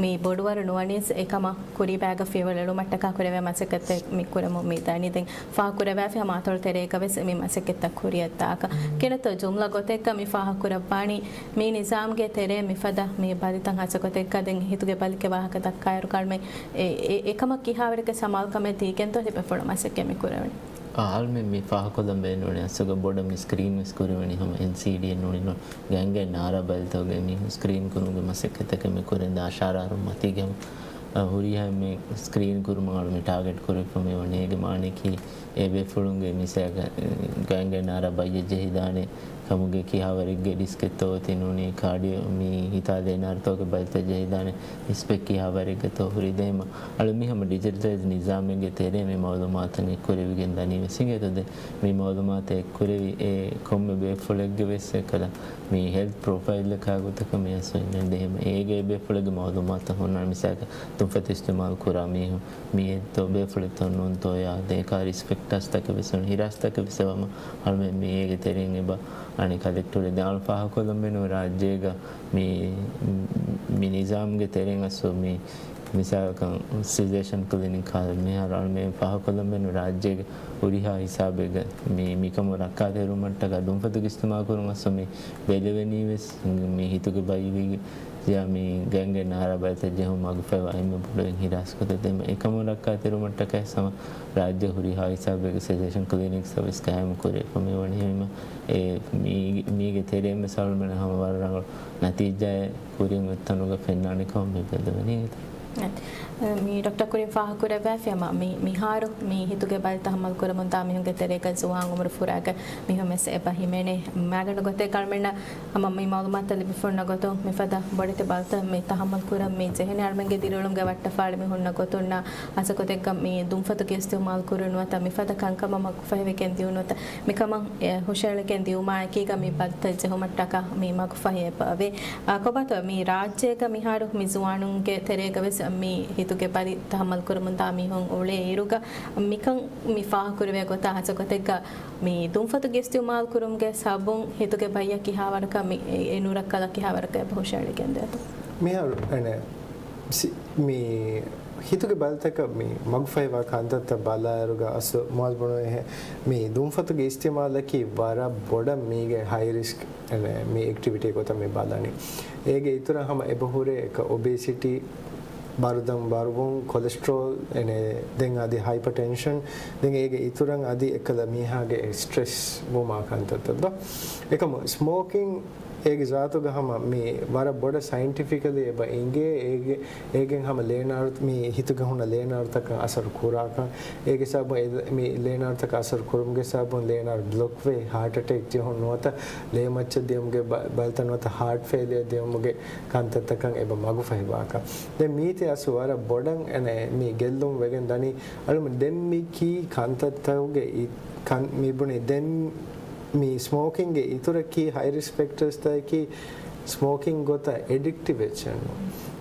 މި ބޮޑުވަރު ނުވަނީސް އެކަމަށް ކުރީބާގަ ފިޔަވަޅު އެޅުމަށްޓަކާ ކުރެވޭ މަސައްކަތެއް މި ކުރަމުން މި ދަނީ. ދެން ފާހަގަކުރެވާފި ހަމަ އަތޮޅު ތެރޭގަވެސް މި މަސައްކަތްތައް ކުރިއަށްދާކަށް. ކިނަތޯ ޖުމްލަ ގޮތެއްގަ މި ފާހަގަކުރައްވާނީ މި ނިޒާމްގެ ތެރޭ މިފަދަ މި ބަލިތައް ހާއްސަ ގޮތެއްގަ ދެން ހިތުގެ ބަލިގެ ވާހަކަ ދައްކާއިރު ކަޅުމެ އެ، އެ، އެކަމަށް ކިހާވަރެއްގެ ސަމާލުކަމެއް ދީގެންތޯ އެބަފުޅު މަސައްކަތް މި ކުރެވެނީ. އާ، އަޅުމެން މި ފާހަކޮށްލަން ބޭނުންވަނީ އަސްލުގަ ބޮޑަށް މި ސްކްރީން ވެސް ކުރެވެނީ ހަމަ އެންސީޑީއެއް ނޫނީ ނޫން ގޭންގޭ ނާރާ ބަލިތަކުގެ މީހުން ސްކްރީން ކުރުމުގެ މަސައްކަތަކެއް މި ކުރެންދާ އަށާރަ އަހަރު މަތީގެ ހަމަ، އަ، ހުރިހާ މި ސްކްރީން ކުރުމަށް އަޅު މި ޓާގެޓް ކުރެވިފަ މި ވަނީ. އޭގެ މާނައަކީ އެ ބޭފުޅުންގެ މިސާލަކަށް ގޭންގޭ ނާރާ ބައްޔެއް ޖެހިދާނެ ކަމުގެ ކިހާވަރެއްގެ ރިސްކެއްތޯ އޮތީ ނޫނީ ކާޑިއޯ މި ހިތާ ލޭނާރުތަކުގެ ބަލިތައް ޖެހިދާނެ ރިސްކެއް ކިހާވަރެއްގެތޯ ހުރި ދެމަ. އަޅު މި ހަމަ ޑިޖިޓަލައިޒް ނިޒާމެއްގެ ތެރޭ މި މައުލޫމާތަށް އެއްކުރެވިގެން ދަނީ ވެސް އިނގޭތޯ. ދެން މި މައުލޫމާތަށް އެއްކުރެވި އެ ކޮންމެ ބޭފުޅެއްގެ ވެސް އެކަލަ މި ހެލްތް ޕްރޮފައިލްއަކާ ގޮތަކަށް މި އަސް އޮތް ނެން ދެހެމަ. އޭގެ ބޭފުޅެއްގެ މައުލޫމާތަށް ހުންނަ މިސާލަކަށް ތުންފަތު އިސްތިމާލް ކުރާ މީހުން މިއެއްތޯ ބޭފުޅެއްތޯ ނޫންތޯޔާ ދޭކާ ރިސްކް ފެކްޓާސްތަކެއް ވެސް ހިރާސްތަކެއް ވެސް އެވަމަ އަޅުމެން މިއޭގެ ތެރެއިން އެބަ އަނެއް ކަލެކްޓް ކުރޭ. ދެން އަޅު ފާހަގަކޮށްލަން ބޭނުން ރާއްޖޭގަ މި، މި ނިޒާމްގެ ތެރެއިން އަސްލު މި މިސާލަކަށް ސިޒޭޝަން ކްލިނިކް ހާލަތު މިހާރު އަޅުމެން ފާހަގަކޮށްލަން ބޭނުން ރާއްޖޭގެ ހުރިހާ ހިސާބެއްގަ މި، މިކަމު ރައްކާތެރިވުމަށްޓަކާ ދުންފަތުގެ އިސްތިމާލް ކުރުން އަސްލު މި ބެލެވެނީ ވެސް މި ހިތުގެ ބައިވީގެ މި ގޭންގޭ ނާރާ ބަލިތައް ޖެހުމަށް މަގުފަހިވާ އެންމެ ބޮޑުވިން ހިރާސްކޮށްދޭ. ދެން އެކަމު ރައްކާތެރިވުމަށްޓަކައި ސަމަ ރާއްޖެ ހުރިހާ ހިސާބެއްގެ ސިޒޭޝަން ކްލިނިކްސް ވެސް ގާއިމު ކުރެވިފަ މި ވަނީ. އެހެންވީމަ އެ މީ، މީގެ ތެރެއިން ވެސް އަޅުމެން ހަމަ ވަރަށް ރަނގަޅު ނަތީޖާއެއް ކުރިން އޮތް ތަނުގަ ފެންނާނެ ކަމަށް މި ބެލެވެނީ. މި ޑޮކްޓަރ ކުރިން ފާހަގަކުރެއްވާފި ހަމަ މި، މިހާރު މި ހިތުގެ ބަލި ތަހައްމަލް ކުރަމުންދާ މީހުންގެ ތެރޭގަ ޒުވާން އުމުރު ފުރާގެ މީހުން ވެސް އެބަ ހިމެނޭ. މާގަނޑު ގޮތެއް އަޅުމެންނަށް ހަމަ މި މައުލޫމާތުތައް ލިބިފަ ހުންނަ ގޮތުން މިފަދަ ބޮޑެތި ބަލިތައް މި ތަހައްމަލް ކުރަން މި ޖެހެނީ އަޅުމެންގެ ދިރިއުޅުމުގެ ވައްޓަފާޅި މި ހުންނަ ގޮތުންނާ އަސަކޮތެއްގަ މި ދުންފަތުގެ އިސްތިއުމާލް ކުރުން ނުވަތަ މިފަދަ ކަންކަމަށް މަގުފަހިވެގެން ދިޔުން ނުވަތަ މިކަމަށް އެ، ހުށައެޅިގެން ދިޔުމާ އެކީގަ މި ބަލިތައް ޖެހުމަށްޓަކާ މި މަގުފަހި އެބަވޭ. އާ، ކޮބާތޯ މި ރާއްޖޭގަ މިހާރު މި ޒުވާނުންގެ ތެރޭގަ ވެސް މި ހިތުގެ ބަލި ތަހައްމަލް ކުރަމުންދާ މީހުން އުޅޭ އިރުގަ މިކަން މި ފާހަގަކުރެވޭ ގޮތާ ހާއްސަ ގޮތެއްގަ މި ދުންފަތުގެ އިސްތިއުމާލް ކުރުމުގެ ސަބަބުން ހިތުގެ ބައްޔަށް ކިހާވަރަކަށް މި އެ، އެ ނުރައްކަލަށް ކިހާވަރަކަށް އެބަ ހުށައެޅިގެން ދޭތޯ؟ މިހާރު އެނެ ސި-، މި ހިތުގެ ބަލިތަކަށް މި މަގުފަހިވާ ކަންތައްތައް ބަލާއިރުގަ އަސްލު މުއައްޒަފުން އެހެ މި ދުންފަތުގެ އިސްތިމާލަކީ ވަރަށް ބޮޑަށް މީގެ ހައި ރިސްކް އެނެ މި އެކްޓިވިޓީ ގޮތަށް މި ބަލަނީ. އޭގެ އިތުރަށް ހަމަ އެބަހުރޭ އެކަ އޮބޭސިޓީ، ބަރުދަން ބަރުވުން، ކޮލެސްޓްރޯލް އެނެ ދެން އަދި ހައިޕަ ޓެންޝަން، ދެން އޭގެ އިތުރަށް އަދި އެކަލަ މީހާގެ ސްޓްރެސް ވުމާ ކަންތައްތައް ދޯ. އެކަމު ސްމޯކިން އޭގެ ޒާތުގަ ހަމަ މި ވަރަށް ބޮޑަށް ސައިންޓިފިކަލީ އެބަ އިނގޭ އޭގެ، އޭގެން ހަމަ ލޭނާރު މި ހިތުގަ ހުންނަ ލޭނާރުތަކަށް އަސަރު ކުރާކަން. އޭގެ ސަބަބުން އެ، މި ލޭނާރުތަކަށް އަސަރު ކުރުމުގެ ސަބަބުން ލޭނާރު ބްލޮކްވޭ، ހާޓް އެޓޭކް ޖެހުން ނުވަތަ ލޭމައްޗަށް ދިޔުމުގެ ބަ-، ބަލިތައް ނުވަތަ ހާޓް ފެއިލިއަރ ދިޔުމުގެ ކަންތައްތަކަށް އެބަ މަގުފަހިވާކަން. ދެން މީތި އަސް ވަރަށް ބޮޑަށް އެނެ މި ގެއްލުން ވެގެން ދަނީ. އަޅުމެން ދެން މި ކީ ކަންތައްތަކުގެ އި-، ކަން މި ބުނި ދެން މި ސްމޯކިންގެ އިތުރަކީ ހައި ރިސްކް ފެކްޓަރސްތަކަކީ ސްމޯކިން ގޮތަށް އެޑިކްޓިވް އެއްޗެއްނު.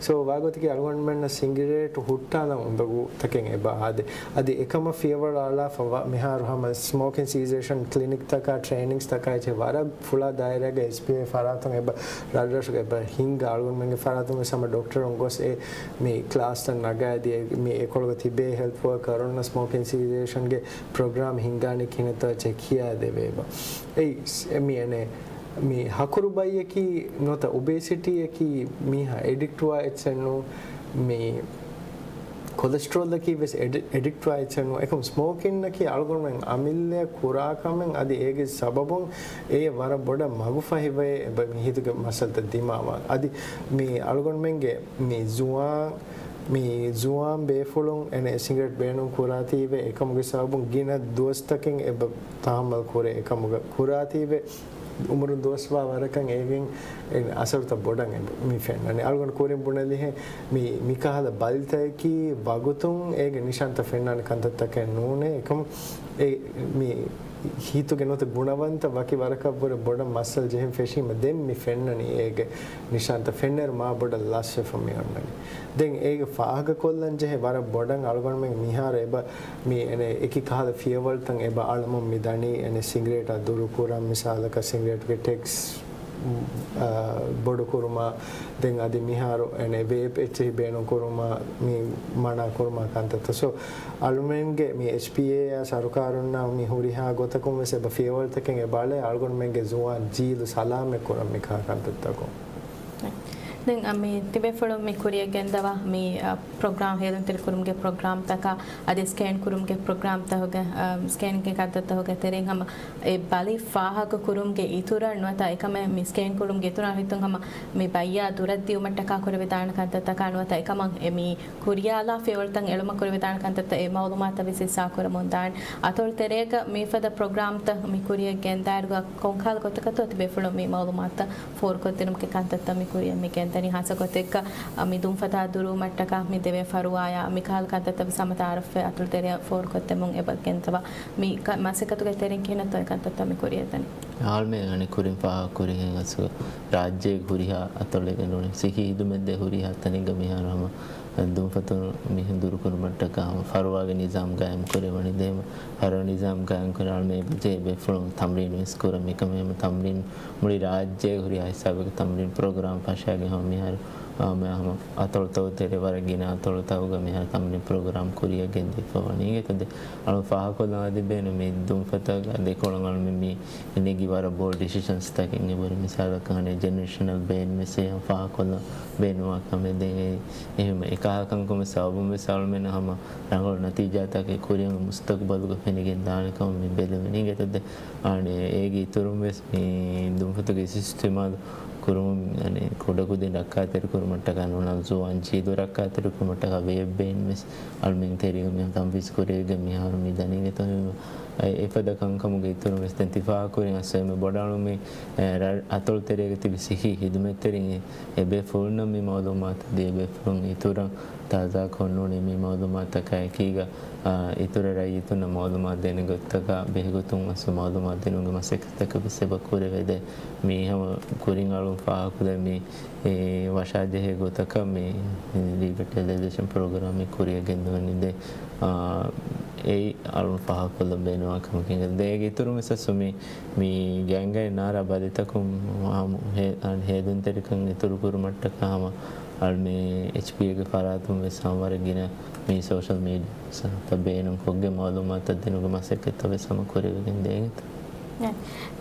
ސޯ ވާގޮތަކީ އަޅުގަނޑުމެންނަށް ސިނގިރޭޓު ހުއްޓާލަން އުނދަގޫތަކެއް އެބަ އާދޭ. އަދި އެކަމަށް ފިޔަވަޅު އަޅާފަ ވަ-، މިހާރު ހަމަ ސްމޯކިން ސީސޭޝަން ކްލިނިކްތަކާ ޓްރޭނިންގްސްތަކާ އެއްޗެއް ވަރަށް ފުޅާ ދާއިރާގަ އެސްޕީއޭ ފަރާތުން އެބަ ރަށްރަށުގަ އެބަ ހިންގާ އަޅުގަނޑުމެންގެ ފަރާތުން ވެސް ހަމަ ޑޮކްޓަރުން ގޮސް އެ މި ކްލާސްތައް ނަގާދިޔަ މި އެކޮޅުގަ ތިބޭ ހެލްތް ވޯކަރުންނަށް ސްމޯކިން ސީސޭޝަންގެ ޕްރޮގްރާމް ހިންގާނީ ކިހިނެއްތޯ އެއްޗެއް ކިޔާދެވޭބަ. އެއީ ސް-، މި އެނެ މި ހަކުރު ބައްޔަކީ ނުވަތަ އޮބޭސިޓީއަކީ މީހާ އެޑިކްޓްވާ އެއްޗެއްނު، މި ކޮލެސްޓްރޯލަކީ ވެސް އެޑި-، އެޑިކްޓްވާ އެއްޗެއްނު. އެކަމު ސްމޯކިންއަކީ އަޅުގަނޑުމެން އަމިއްލައަށް ކުރާ ކަމެއް، އަދި އޭގެ ސަބަބުން އެ ވަރަށް ބޮޑަށް މަގުފަހިވޭ އެބަ މި ހިތުގެ މައްސަލަތައް ދިމާވާ. އަދި މި އަޅުގަނޑުމެންގެ މި ޒުވާން، މި ޒުވާން ބޭފުޅުން އެނެ ސިނގްރޭޓް ބޭނުން ކުރާތީވެ، އެކަމުގެ ސަބަބުން ގިނަ ދުވަސްތަކެއް އެބަ ތަހައްމަލް ކުރޭ، އެކަމުގަ ކުރާތީވެ، އުމުރުން ދުވަސްވާ ވަރަކަށް އޭގެން އެ އަސަރުތައް ބޮޑަށް އެބަ މި ފެންނަނީ. އަޅުގަނޑު ކުރިން ބުނެލިހެން މި، މިކަހަލަ ބަލިތަކަކީ ވަގުތުން އޭގެ ނިޝާންތައް ފެންނާނެ ކަންތައްތަކެއް ނޫނޭ. އެކަމު އެ މި ހިތުގެ ނުވަތަ ގުނަވަންތަ ވަކި ވަރަކަށްވުރެ ބޮޑަށް މައްސަލަ ޖެހެން ފެށީމަ ދެން މި ފެންނަނީ އޭގެ ނިޝާންތައް ފެންނައިރު މާ ބޮޑަށް ލަސްވެފަ މި އޮންނަނީ. ދެން އޭގެ ފާހަގަކޮށްލަން ޖެހޭ ވަރަށް ބޮޑަށް އަޅުގަނޑުމެން މިހާރު އެބަ މި އެނެ އެކި ކަހަލަ ފިޔަވަޅުތައް އެބަ އަޅަމުން މި ދަނީ އެނެ ސިނގްރޭޓާ ދުރުކުރަން މިސާލަކަށް ސިނގްރޭޓްގެ ޓެކްސް އާ، ބޮޑުކުރުމާ، ދެން އަދި މިހާރު އެނެ ވޭޕް އެއްޗެހި ބޭނުންކުރުމާ، މި މަނާ ކުރުމާ ކަންތައްތައް. ސޯ، އަޅުމެންގެ މި އެޗްޕީއޭއާ ސަރުކާރުންނާ މި ހުރިހާ ގޮތަކުން ވެސް އެބަ ފިޔަވަޅުތަކެއް އެބަ އަޅޭ އަޅުގަނޑުމެންގެ ޒުވާން ޖީލު ސަލާމަތް ކުރަން މި ކަހަލަ ކަންތައްތަކުން. ދެން، އަ، މި ތިބޭފުޅުން މި ކުރިޔަށް ގެންދަވާ މި، އަ، ޕްރޮގްރާމް، ހޭލުންތެރިކުރުމުގެ ޕްރޮގްރާމްތަކާ އަދި ސްކޭން ކުރުމުގެ ޕްރޮގްރާމްތަކުގެ، އަ، ސްކޭންގެ ކަންތައްތަކުގެ ތެރެއިން ހަމަ އެ ބަލި ފާހަގަ ކުރުމުގެ އިތުރަށް ނުވަތަ އެކަމެއް މި ސްކޭން ކުރުމުގެ އިތުރަށް ހިތުން ހަމަ މި ބައްޔާ ދުރަށް ދިއުމަށްޓަކާ ކުރެވިދާނެ ކަންތައްތަކާ ނުވަތަ އެކަމަށް އެ މި ކުރިޔާލާ ފިޔަވަޅުތައް އެޅުމަށް ކުރެވިދާނެ ކަންތައްތައް އެ މައުލޫމާތަށް ވެސް ހިއްސާ ކުރަމުން ދާނެ. އަތޮޅު ތެރޭގަ މިފަދަ ޕްރޮގްރާމްތައް މި ކުރިޔަށް ގެންދާއިރުގަ ކޮންކަހަލަ ގޮތަކަށްތޯ ތިބޭފުޅުން މި މައުލޫމާތުތައް ފޯރުކޮށްދިނުމުގެ ކަންތައްތައް މި ކުރިޔަށް މި ގެންދަނީ؟ ހާއްސަ ގޮތެއްގަ، އަ، މި ދުންފަތާ ދުރުވުމަށްޓަކާ މި ދެވޭ ފަރުވާޔާ މިކަހަލަ ކަންތައްތައް ވެސް ހަމަ ތައާރަފްވެ އަތޮޅު ތެރެއަށް ފޯރުކޮށްދެމުން އެބަ ގެންދަވާ މި ކަ-، މަސައްކަތުގެ ތެރެއިން ކިހިނެއްތޯ އެ ކަންތައްތައް މި ކުރިޔަށް ދަނީ؟ އަޅުމެން އަނެއް ކުރިން ފާހަގަ ކުރިހެން އަސްލު ރާއްޖޭގެ ހުރިހާ އަތޮޅެއްގެ ނޫނީ ސިއްހީ ހިދުމަތް ދޭ ހުރިހާ ތަނެއްގަ މިހާރު ހަމަ ދުންފަތުން މިހެން ދުރުކުރުމަށްޓަކާ ހަމަ ފަރުވާގެ ނިޒާމް ގާއިމް ކުރެވެނީ. ދެން ފަރުވާ ނިޒާމް ގާއިމް ކުރާ އަޅުމެން އެބަޖެހޭ ބޭފުޅުން ތަމްރީން ވެސް ކުރަން. މިކަމެއް ހަމަ ތަމްރީން މުޅި ރާއްޖޭގެ ހުރިހާ ހިސާބެއްގަ ތަމްރީން ޕްރޮގްރާމް ފަށާގެން ހަމަ މިހާރު އާ، މި ހަމަ އަތޮޅުތައް ތެރޭ ވަރަށް ގިނަ އަތޮޅުތަކުގަ މިހާރު ތަމްރީން ޕްރޮގްރާމް ކުރިޔަށް ގެންދެވިފަ ވަނީ. އިނގޭތަ ދެ އަޅު ފާހަގަކޮށްލަން އަދި ބޭނު މި ދުންފަތަށް ދެކޮޅަށް އަޅު މި، މި ނެގި ވަރަށް ބޮޑު ޑިސިޝަންސް ތަކެއް އެބަހުރި. މިސާލަކަށް އަނެއް ޖެނެރޭޝަނަލް ބޭން ވެސް އެ ހަމަ ފާހަގަކޮށްލަން ބޭނުންވާ ކަމެއް. ދެން އެ، އެހެން އެކަހަލަ ކަންކަމުގެ ސަބަބުން ވެސް އަޅުމެން ހަމަ ރަނގަޅު ނަތީޖާތަކެއް ކުރިއަށް މުސްތަގުބަލުގަ ފެނިގެން ދާނެ ކަމަށް މި ބެލެވެނީ. އިނގޭތަ ދެ އާނ އޭގެ އިތުރުން ވެސް މި ދުންފަތުގެ އިސްތިއުސްތިމާލު ކުރުމުން، އަނެ، ކުޑަކުދިން ރައްކާތެރިކުރުމަށްޓަކާ ނޫނާ ޒުވާން ޖީލު ރައްކާތެރިކުރުމަށްޓަކާ ވޭބް ބޭން ވެސް އަޅުމެން ތެރޭގަ މި ތަންފީޒް ކުރެވިގެން މިހާރު މި ދަނީ. އެތަން އެފަދަ ކަންކަމުގެ އިތުރުން ވެސް ދެން ތި ފާހަގަކުރިން އަސް އެންމެ ބޮޑަށް އަޅު މި، އެ، ރަ-، އަތޮޅު ތެރޭގަ ތިބި ސިއްހީ ހިދުމަތްތެރިން އެ ބޭފުޅުންނަށް މި މައުލޫމާތު ދިޔަ ބޭފުޅުން އިތުރަށް ތާޒާކޮށް ނޫނީ މި މައުލޫމާތަކާ އެކީގަ، އާ، އިތުރަށް ރައްޔިތުންނަށް މައުލޫމާތު ދޭނެ ގޮތަކަށް ބެހޭގޮތުން އަސްލު މައުލޫމާތު ދިނުމުގެ މަސައްކަތްތަކެއް ވެސް އެބަ ކުރެވޭ. ދެ މީ ހަމަ ކުރިން އަޅުން ފާހަގަކޮށްލެވޭ މި، އެ، ވަށާޖެހޭ ގޮތަކަށް މި ރީވިޓަލައިޒޭޝަން ޕްރޮގްރާމެއް ކުރިއަށް ގެންދަވަނީ. ދެ، އާ، އެއީ އަޅުން ފާހަގަކޮށްލަން ބޭނުންވާ ކަމަކީ. ދެ އޭގެ އިތުރުން ވެސް އަސްލު މި، މި ގާތްގައި ނާރާ ބަލިތަކުން ހޭ-، އަން ހޭދުންތެރިކަން އިތުރުކުރުމަށްޓަކާ ހަމަ އަޅު މި އެޗްޕީއޭގެ ފަރާތުން ވެސް ހަމަ ވަރަށް ގިނަ މި ސޯޝަލް މީޑިއާ ތައް ބޭނުންކޮށްގެން މައުލޫމާތުތައް ދިނުމުގެ މަސައްކަތްތައް ވެސް ހަމަ ކުރެވިގެން ދޭނެތަ؟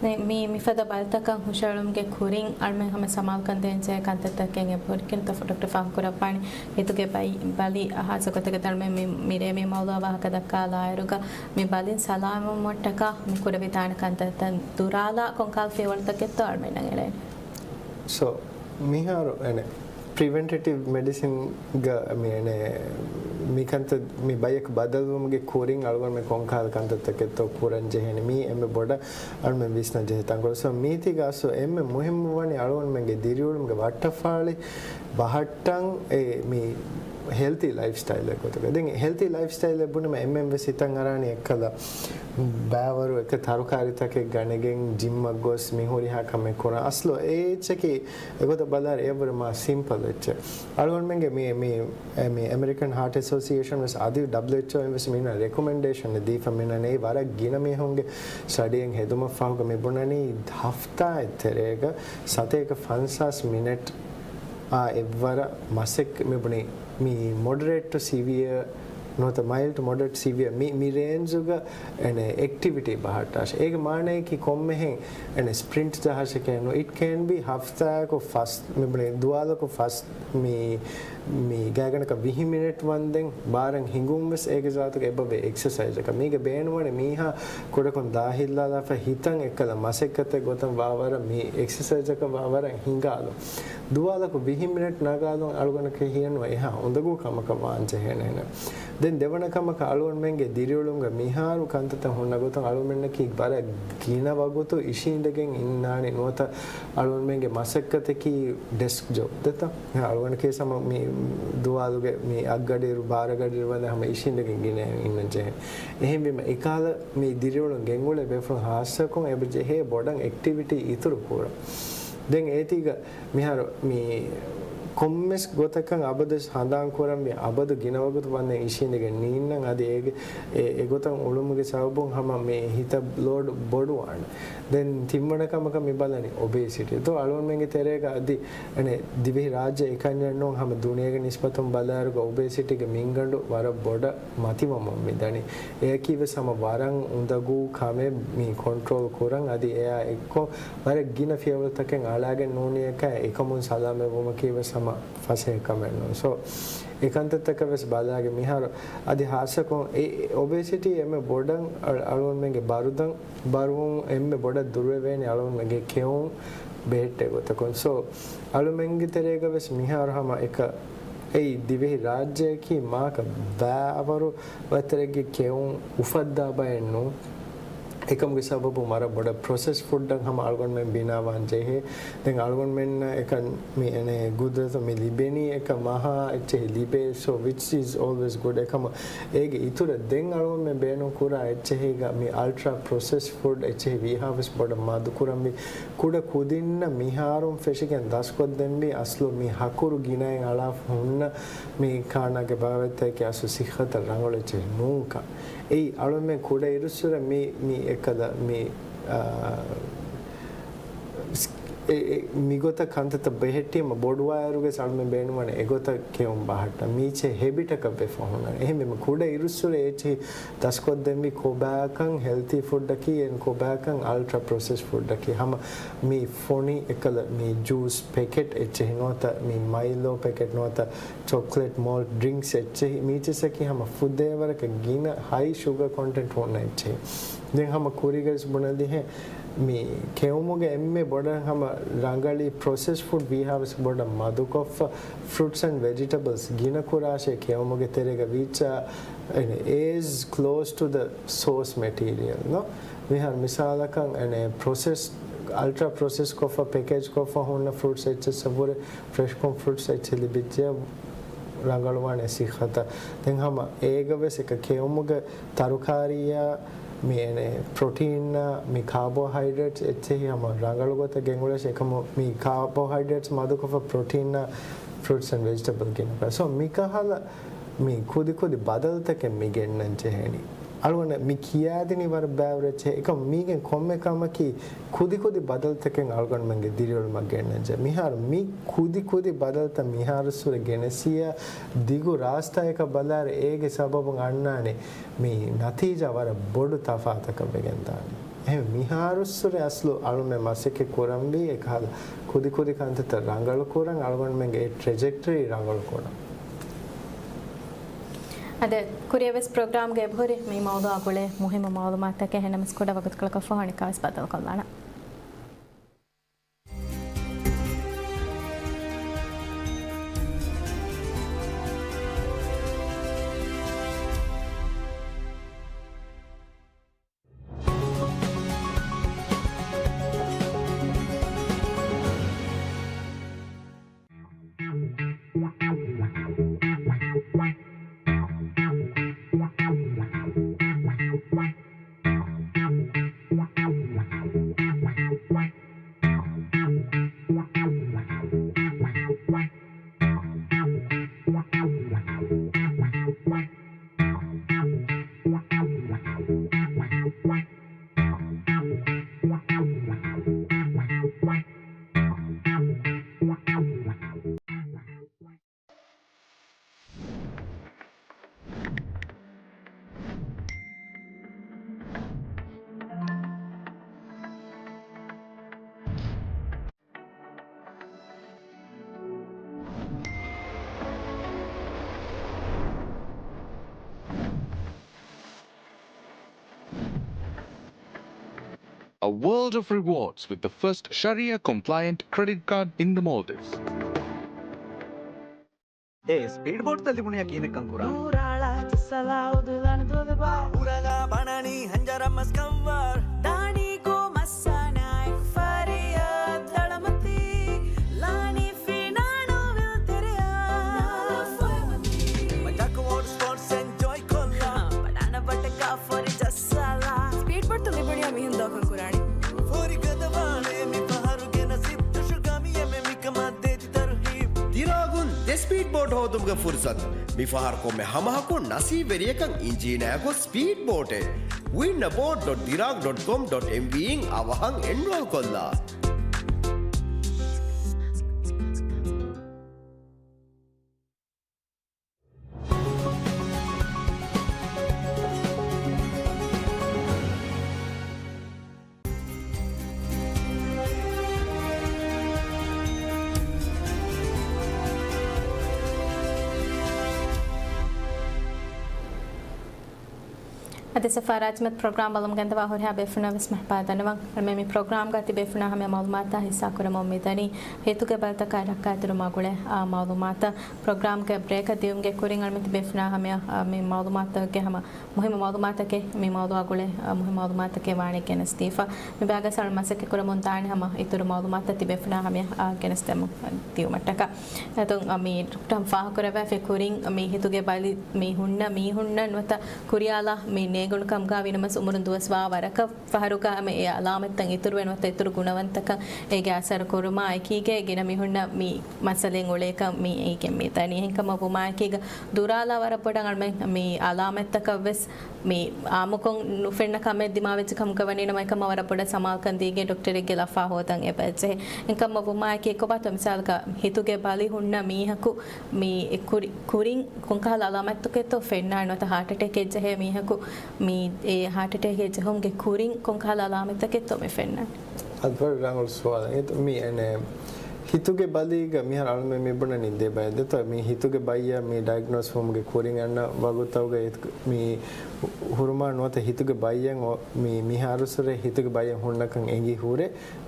އެ، މި، މިފަދަ ބަލިތަކަށް ހުށައެޅުމުގެ ކުރިން އަޅުމެން ހަމަ ސަމާލުކަން ދޭންޖެހޭ ކަންތައްތަކެއް އެބަހުރި. ކިހިނެއްތޯ ޑޮކްޓަރ ފާހަގަކުރައްވާނީ؟ ހިތުގެ ބައި-، ބަލި ހާއްސަ ގޮތެއްގަ އަޅުމެން މި، މިރޭ މި މައުޟޫޢާ ވާހަކަ ދައްކާލާއިރުގަ މި ބަލިން ސަލާމަތްވުމަށްޓަކާ މި ކުރެވިދާނެ ކަންތައްތައް ދުރާލާ ކޮންކަހަލަ ފިޔަވަޅުތަކެއްތޯ އަޅުމެންނަށް އެޅޭނެ؟ ސޯ، މިހާރު އެނެ ޕްރިވެންޓެޓިވް މެޑިސިންގަ މި އެނެ މި ކަންތައް މި ބަޔަކު ބަދަލުވުމުގެ ކުރިން އަޅުގަނޑުމެން ކޮންކަހަލަ ކަންތައްތަކެއްތޯ ކުރަން ޖެހޭނެ މީ އެންމެ ބޮޑަށް އަޅުމެން ވިސްނަން ޖެހޭ ތަންކޮޅެއް. ސޯ، މީތިގަ އަސްލު އެންމެ މުހިއްމު ވަނީ އަޅުގަނޑުމެންގެ ދިރިއުޅުމުގެ ވައްޓަފާޅި ބަހައްޓަން އެ މި ހެލްތީ ލައިފް ސްޓައިލެއް ގޮތުގަ. ދެން ހެލްތީ ލައިފް ސްޓައިލެއް ބުނީމަ އެންމެން ވެސް ހިތަށް އަރާނީ އެއްކަލަ ބައިވަރު އެއްކަ ތަރުކާރިތަކެއް ގަނެގެން ޖިމްއަށް ގޮސް މި ހުރިހާ ކަމެއް ކުރާ. އަސްލު އެ އެއްޗަކީ އެގޮތަށް ބަލާއިރު އެއަށްވުރެ މާ ސިމްޕަލް އެއްޗެއް. އަޅުގަނޑުމެންގެ މި، މި، މި އެމެރިކަން ހާޓް އެސޯސިއޭޝަން ވެސް އަދި ޑަބްލިއު އެޗް އޯ އިން ވެސް މީނަ ރެކޮމެންޑޭޝަން ދީފަ މީނަ ނެއް ވަރަށް ގިނަ މީހުންގެ ސްޓަޑީއެއް ހެދުމަށް ފަހުގަ މި ބުނަނީ ހަފްތާއެއް ތެރޭގަ ސަތޭކަ ފަންސާސް މިނެޓް އާ އެއްވަރަށް މަސެއް މި ބުނީ މި މޮޑަރޭޓް ޓު ސިވިއަ ނުވަތަ މައިލްޑް ޓު މޮޑަރޭޓް ސިވިއަ މި، މި ރޭންޖުގަ އެނެ އެކްޓިވިޓީ ބަހައްޓާށެ. އޭގެ މާނައަކީ ކޮންމެހެން އެނެ ސްޕްރިންޓް ޖަހާށެކޭ ނޫން. އިޓް ކޭން ބީ ހަފްތާއަކު ފަސް، މި ބުނީ ދުވާލަކު ފަސް މި، މި ގާތްގަނޑަކަށް ވިހި މިނެޓް ވަންދެން ބާރަށް ހިނގުން ވެސް އޭގެ ޒާތުގަ އެބަ ވޭ އެކްސަސައިޒަކަށް. މީގަ ބޭނުންވަނީ މީހާ ކުޑަކޮށް ދާހިއްލާލާފަ ހިތަށް އެއްކަލަ މަސައްކަތެއް ގޮތަށް ވާވަރަށް މި އެކްސަސައިޒަކަށް ވާވަރަށް ހިނގާލުން. ދުވާލަކު ވިހި މިނެޓް ނަގާލުން އަޅުގަނޑަކަށް ހިޔެއްނުވާ އެހާ އުނދަގޫ ކަމަކަށް ވާން ޖެހޭނެ. ދެވަނަ ކަމަކަށް އަޅުގަނޑުމެންގެ ދިރިއުޅުމުގަ މިހާރު ކަންތައްތައް ހުންނަ ގޮތުން އަޅުގަނޑުމެންނަކީ ވަރަށް ގިނަ ވަގުތު އިށީނދެގެން އިންނާނެ ނުވަތަ އަޅުގަނޑުމެންގެ މަސައްކަތަކީ ޑެސްކް ޖޮބް ދެތަ؟ އަޅުގަނޑަކީ ހަމަ މި ދުވާލުގެ މި އަށްގަޑިއިރު ބާރަގަޑިއިރު ވަންދެން ހަމަ އިށީނދެގެން ގިނައިން އިންނަން ޖެހޭ. އެހެންވީމަ އެކަހަލަ މި ދިރިއުޅުން ގެންގުޅޭ ބޭފުޅުން ހާއްސަކޮށް އެބަ ޖެހޭ ބޮޑަށް އެކްޓިވިޓީ އިތުރު ކުރަން. ދެން އޭތީގަ މިހާރު މި ކޮންމެސް ގޮތަކަށް އަބަދުވެސް ހަނދާން ކުރަންވީ އަބަދު ގިނަ ވަގުތު ވަންދެން އިށީނދެގެން ނީންނަން އަދި އޭގެ އެ، އެގޮތަށް އުޅުމުގެ ސަބަބުން ހަމަ މި ހިތަށް ލޯޑް ބޮޑުވާނެ. ދެން ތިންވަނަ ކަމަކަށް މި ބަލަނީ އޮބޭސިޓީ. ދޯ އަޅުގަނޑުމެންގެ ތެރޭގަ އަދި އަނެއް ދިވެހި ރާއްޖެ އެކަންޏެއް ނޫން ހަމަ ދުނިޔޭގެ ނިސްބަތުން ބަލާއިރުގަ އޮބޭސިޓީގެ މިންގަނޑު ވަރަށް ބޮޑަށް މަތިވަމުން މިދަނީ. އެއަކީ ވެސް ހަމަ ވަރަށް އުނދަގޫ ކަމެއް މި ކޮންޓްރޯލް ކުރަން އަދި އެއާ އެއްކޮށް ވަރަށް ގިނަ ފިޔަވަޅުތަކެއް އަޅާގެން ނޫނީއަކާ އެކަމުން ސަލާމަތްވުމަކީ ވެސް ހަމަ ފަސޭހަ ކަމެއް ނޫން. ސޯ، އެ ކަންތައްތަކަށް ވެސް ބަލާގެ މިހާރު އަދި ހާއްސަކޮށް އެ އޮބޭސިޓީ އެންމެ ބޮޑަށް އަޅު، އަޅުގަނޑުމެންގެ ބަރުދަން، ބަރުވުން އެންމެ ބޮޑަށް ދުރުވެވޭނެ އަޅުގަނޑުމެންގެ ކެއުން ބެހެއްޓޭ ގޮތަކުން. ސޯ، އަޅުމެންގެ ތެރޭގަ ވެސް މިހާރު ހަމަ އެކަ، އެއީ ދިވެހި ރާއްޖެއަކީ މާކަ ބައިވަރު ވަތަރެއްގެ ކެއުން އުފައްދާ ބައެއް ނޫން. އެކަމުގެ ސަބަބުން ވަރަށް ބޮޑަށް ޕްރޮސެސް ފުޑްއަށް ހަމަ އަޅުގަނޑުމެން ބިނާވާން ޖެހޭ. ދެން އަޅުގަނޑުމެންނަށް އެކަން މި އެނެ ގުދުރަތު މި ލިބެނީ އެކަ މަހާ އެއްޗެހި ލިބޭ. So which is always good. އެކަމަ އޭގެ އިތުރަށް ދެން އަޅުގަނޑުމެން ބޭނުން ކުރާ އެއްޗެހީގަ މި އަލްޓްރާ ޕްރޮސެސް ފުޑް އެއްޗެހި ވީހާވެސް ބޮޑަށް މަދުކުރަންވީ. ކުޑަ ކުދިންނަށް މިހާރުން ފެށިގެން ދަސްކޮށްދެންވީ އަސްލު މި ހަކުރު ގިނައިން އަޅާފަ ހުންނަ މި ކާނާގެ ބާވަތްތަކެއް އަސްލު ސިއްހަތަށް ރަނގަޅު އެއްޗެހި ނޫންކަން. އެއީ އަޅުމެން ކުޑަ އިރުއްސުރެ މި، މި އެކަލަ މި، އާ، އެ، އެ، މިގޮތަށް ކަންތައްތައް ބެހެއްޓީމަ ބޮޑުވާއިރުގެ އަޅުމެން ބޭނުންވަނީ އެގޮތަށް ކެއުން ބަހައްޓަން. މީޗެއް ހެބިޓަކަށް ވެފަ ހުންނަން. އެހެންވީމަ ކުޑަ އިރުއްސުރެ އެއްޗެހި ދަސްކޮށްދެންވީ ކޮބާކަން ހެލްތީ ފުޑްއަކީ، އެން ކޮބާކަން އަލްޓްރާ ޕްރޮސެސް ފުޑްއަކީ. ހަމަ މި ފޮނި އެކަލަ މި ޖޫސް ޕެކެޓް އެއްޗެހި ނުވަތަ މި މައިލޯ ޕެކެޓް ނުވަތަ ޗޮކްލެޓް މޯލްޓް ޑްރިންކްސް އެއްޗެހި، މީޗެއްސަކީ ހަމަ ފުދޭވަރަކަށް ގިނަ ހައި ޝުގަ ކޮންޓެންޓް ހުންނަ އެއްޗެހި. ދެން ހަމަ ކުރީގައިސް ބުނެލިހެން މި ކެއުމުގެ އެންމެ ބޮޑަށް ހަމަ ރަނގަޅީ ޕްރޮސެސް ފުޑް ވީހާވެސް ބޮޑަށް މަދުކޮށްފަ، ފްރުޓްސް އެންޑް ވެޖިޓަބަލްސް ގިނަ ކުރާށޭ ކެއުމުގެ ތެރޭގަ ވީއްޗާ އެން އޭޒް ކްލޯސް ޓު ދަ ސޯސް މެޓީރިއަލް ނޯ. މިހާރު މިސާލަކަށް އެން ޕްރޮސެސް، އަލްޓްރާ ޕްރޮސެސް ކޮށްފަ، ޕެކޭޖް ކޮށްފަ ހުންނަ ފްރުޓްސް އެއްޗެއްސަށްވުރެ ފްރެޝްކޮން ފްރުޓްސް އެއްޗެއް ލިބިއްޖެ ރަނގަޅުވާނެ ސިއްހަތަށް. ދެން ހަމަ އޭގަ ވެސް އެކަ ކެއުމުގެ ތަރުކާރީއާ، މި އެނެ ޕްރޮޓީންއާ، މި ކާބޯހައިޑްރޭޓްސް އެއްޗެހި ހަމަ ރަނގަޅު ގޮތަށް ގެންގުޅޭށޭ. އެކަމު މި ކާބޯހައިޑްރޭޓްސް މަދުކޮށްފަ ޕްރޮޓީންއާ، ފްރުޓްސް އެންޑް ވެޖިޓަބަލް ގިނަކަށް. ސޯ މިކަހަލަ މި ކުދި ކުދި ބަދަލުތަކެއް މި ގެންނަން ޖެހެނީ. އަޅުގަނޑަށް މި ކިޔާދިނީ ވަރަށް ބައިވަރު އެއްޗެހި. އެކަމު މީގެން ކޮންމެ ކަމަކީ ކުދި ކުދި ބަދަލުތަކެއް އަޅުގަނޑުމެންގެ ދިރިއުޅުމަށް ގެންނަންޖެ. މިހާރު މި ކުދި ކުދި ބަދަލުތައް މިހާރުއްސުރެ ގެނެސިޔާ ދިގު ރާސްތާއަކަށް ބަލާއިރު އޭގެ ސަބަބުން އަންނާނެ މި ނަތީޖާ ވަރަށް ބޮޑު ތަފާތަކަށް ވެގެންދާނެ. އެހެން މިހާރުއްސުރެ އަސްލު އަޅުމެން މަސައްކަތް ކުރަންވީ އެކަހަލަ ކުދި ކުދި ކަންތައްތައް ރަނގަޅު ކުރަން، އަޅުގަނޑުމެންގެ އެ ޓްރެޖެކްޓަރީ ރަނގަޅު ކުރަން. އަދި ކުރިޔަށް ވެސް ޕްރޮގްރާމްގެ އެބަހުރި މި މައުޟޫޢާ ގުޅޭ މުހިއްމު މައުލޫމާތުތަކެއް ހެނަމަސް ކުޑަ ވަގުތުކޮޅަކަށް ފަހު ނިކާވެސް ބައްދަލުކޮށްލާނަން. A world of rewards with the first Sharia compliant credit card in the Maldives. އޭ ސްޕީޑް ބޯޓްތައް ލިބުނިއްޔާ ކިހިނެއްކަން ކުރާނީ؟ ސަލާ އުދުލަން ދުލުބާ. އުރަގާ ބަނަނީ ހަންޖަރަ މަސް ކަންވާރު. ދާނީ ކޯ މައްސާ ނާއިކް ފަރިޔާ ދަޅަމަތީ. ލާނީ ފިނާނޯ ވިލް ތެރެޔާ. ނާލާ ފޮއެމަތީ. މަޖާކު ވޯޓް ސްޕޯޓްސް އެންޖޯއި ކޮށްލާ. ބަނާނަ ބަޓަކާ ފޮރި ޖައްސާލާ. ސްޕީޑް ބޯޓް ލިބުނީ މިހެން ދޯކަން ކުރާނީ. ފޯރި ގަދަވާނެ މި ފަހަރުގެ ނަސީބް. ދުށުގަ މިއެމެ މިކަމާ ދޭތި ދިރާގުން ދެ ސްޕީޑް ބޯޓް ހޯދުމުގެ ފުރުސަތު. މިފަހަރު ކޮންމެ ހަމަހަކު ނަސީބްވެރިޔަކަށް އިންޖީނާ ގޮސް ސްޕީޑް ބޯޓެއް. ވިން އަ ބޯޓް ޑޮޓް ދިރާގް ޑޮޓް ކޮމް ޑޮޓް އެމް ވީ އިން އަވަހަށް އެންރޯލް ކޮށްލާ. އަދި ސަފާ ރާއްޖެމެދު ޕްރޮގްރާމް ބަލަމުން ގެންދަވާ ހުރިހާ ބޭފުޅުންނަށް ވެސް މަހްބާ ދަންނަވަން. އަޅުމެން މި ޕްރޮގްރާމްގަ ތިބޭފުޅުންނާ ހަމަޔަށް މައުލޫމާތާ ހިއްސާ ކުރަމުން މިދަނީ ހިތުގެ ބަލިތަކާ ރައްކާތެރިވުމާ ގުޅޭ، އާ، މައުލޫމާތަށް. ޕްރޮގްރާމްގެ ބްރޭކަށް ދިޔުމުގެ ކުރިން އަޅުމެން ތިބޭފުޅުންނާ ހަމަޔަށް، އާ، މި މައުލޫމާތުގެ ހަމަ މުހިއްމު މައުލޫމާތަކެއް، މި މައުޟޫޢާ ގުޅޭ، އާ، މުހިއްމު މައުލޫމާތަކެއް ވާނީ ގެނެސްދީފަ. މި ބައިގަސް އަޅު މަސައްކަތް ކުރަމުން ދާނެ ހަމަ އިތުރު މައުލޫމާތަށް ތިބޭފުޅުންނާ ހަމަޔަށް، އާ، ގެނެސްދެމުން ދިޔުމަށްޓަކާ. އަދު، އާ، މި ޑޮކްޓަރ ފާހަގަކުރެއްވި ކުރިން މި ހިތުގެ ބަލި މި ހުންނަ މީހުންނަށް ނުވަތަ ކުރިޔާލާ މި ނޭނގުނު ކަމުގަ ވީނަމަސް އުމުރުން ދުވަސް ވާ ވަރަކަށް ފަހަރުގަ މި އެ އަލާމަތްތައް އިތުރުވެ ނުވަތަ އިތުރު ގުނަވަންތަކަށް އޭގެ އަސަރު ކުރުމާ އެކީގަ ގިނަ މީހުންނަށް މި މައްސަލައެއް އުޅޭކަން މި އެނގިގެން މިދަނީ. އެހެންކަމަށް ވުމާއެކީގަ ދުރާލާ ވަރަށް ބޮޑަށް އަޅުމެން މި އަލާމަތްތަކަށް ވެސް މި އާއްމުކޮށް ނުފެންނަ ކަމެއް ދިމާވެއްޖެ ކަމުގަ ވަނީނަމަ އެކަމަށް ވަރަށް ބޮޑަށް ސަމާލުކަން ދީގެން ޑޮކްޓަރެއްގެ ލަފާ ހޯދަން އެބަޖެހޭ. އެހެންކަމަށް ވުމާއެކީ އެއްކޮބާތޯ މިސާލަކަށް ހިތުގެ ބަލި ހުންނަ މީހަކު މި ކުރި-، ކުރިން ކޮންކަހަލަ އަލާމަތްތަކެއްތޯ ފެންނާނެ ނުވަތަ ހާޓް އެޓޭކެއް ޖެހޭ މީހަކު މި އެ ހާޓް އެޓޭކެއް ޖެހުމުގެ ކުރިން ކޮންކަހަލަ އަލާމަތްތަކެއްތޯ މި ފެންނާނެ. އަދި ވަރަށް ރަނގަޅު ސުވާލެއް. އެ މި އެނެ ހިތުގެ ބަލީގަ މިހާރު އަޅުމެން މި ބުނަނީ ދެ ބައެއް ދެތޯ. މި ހިތުގެ ބައްޔަށް މި ޑައިގްނޯސް ވުމުގެ ކުރިން އަންނަ ވަގުތަކުގަ މި ހު-، ހުރުމާ ނުވަތަ ހިތުގެ ބައްޔަށް އޮ-، މި މިހާރު އަސަރެއް ހިތުގެ ބައްޔަށް ހުންނަކަން އެނގި ހުރެ.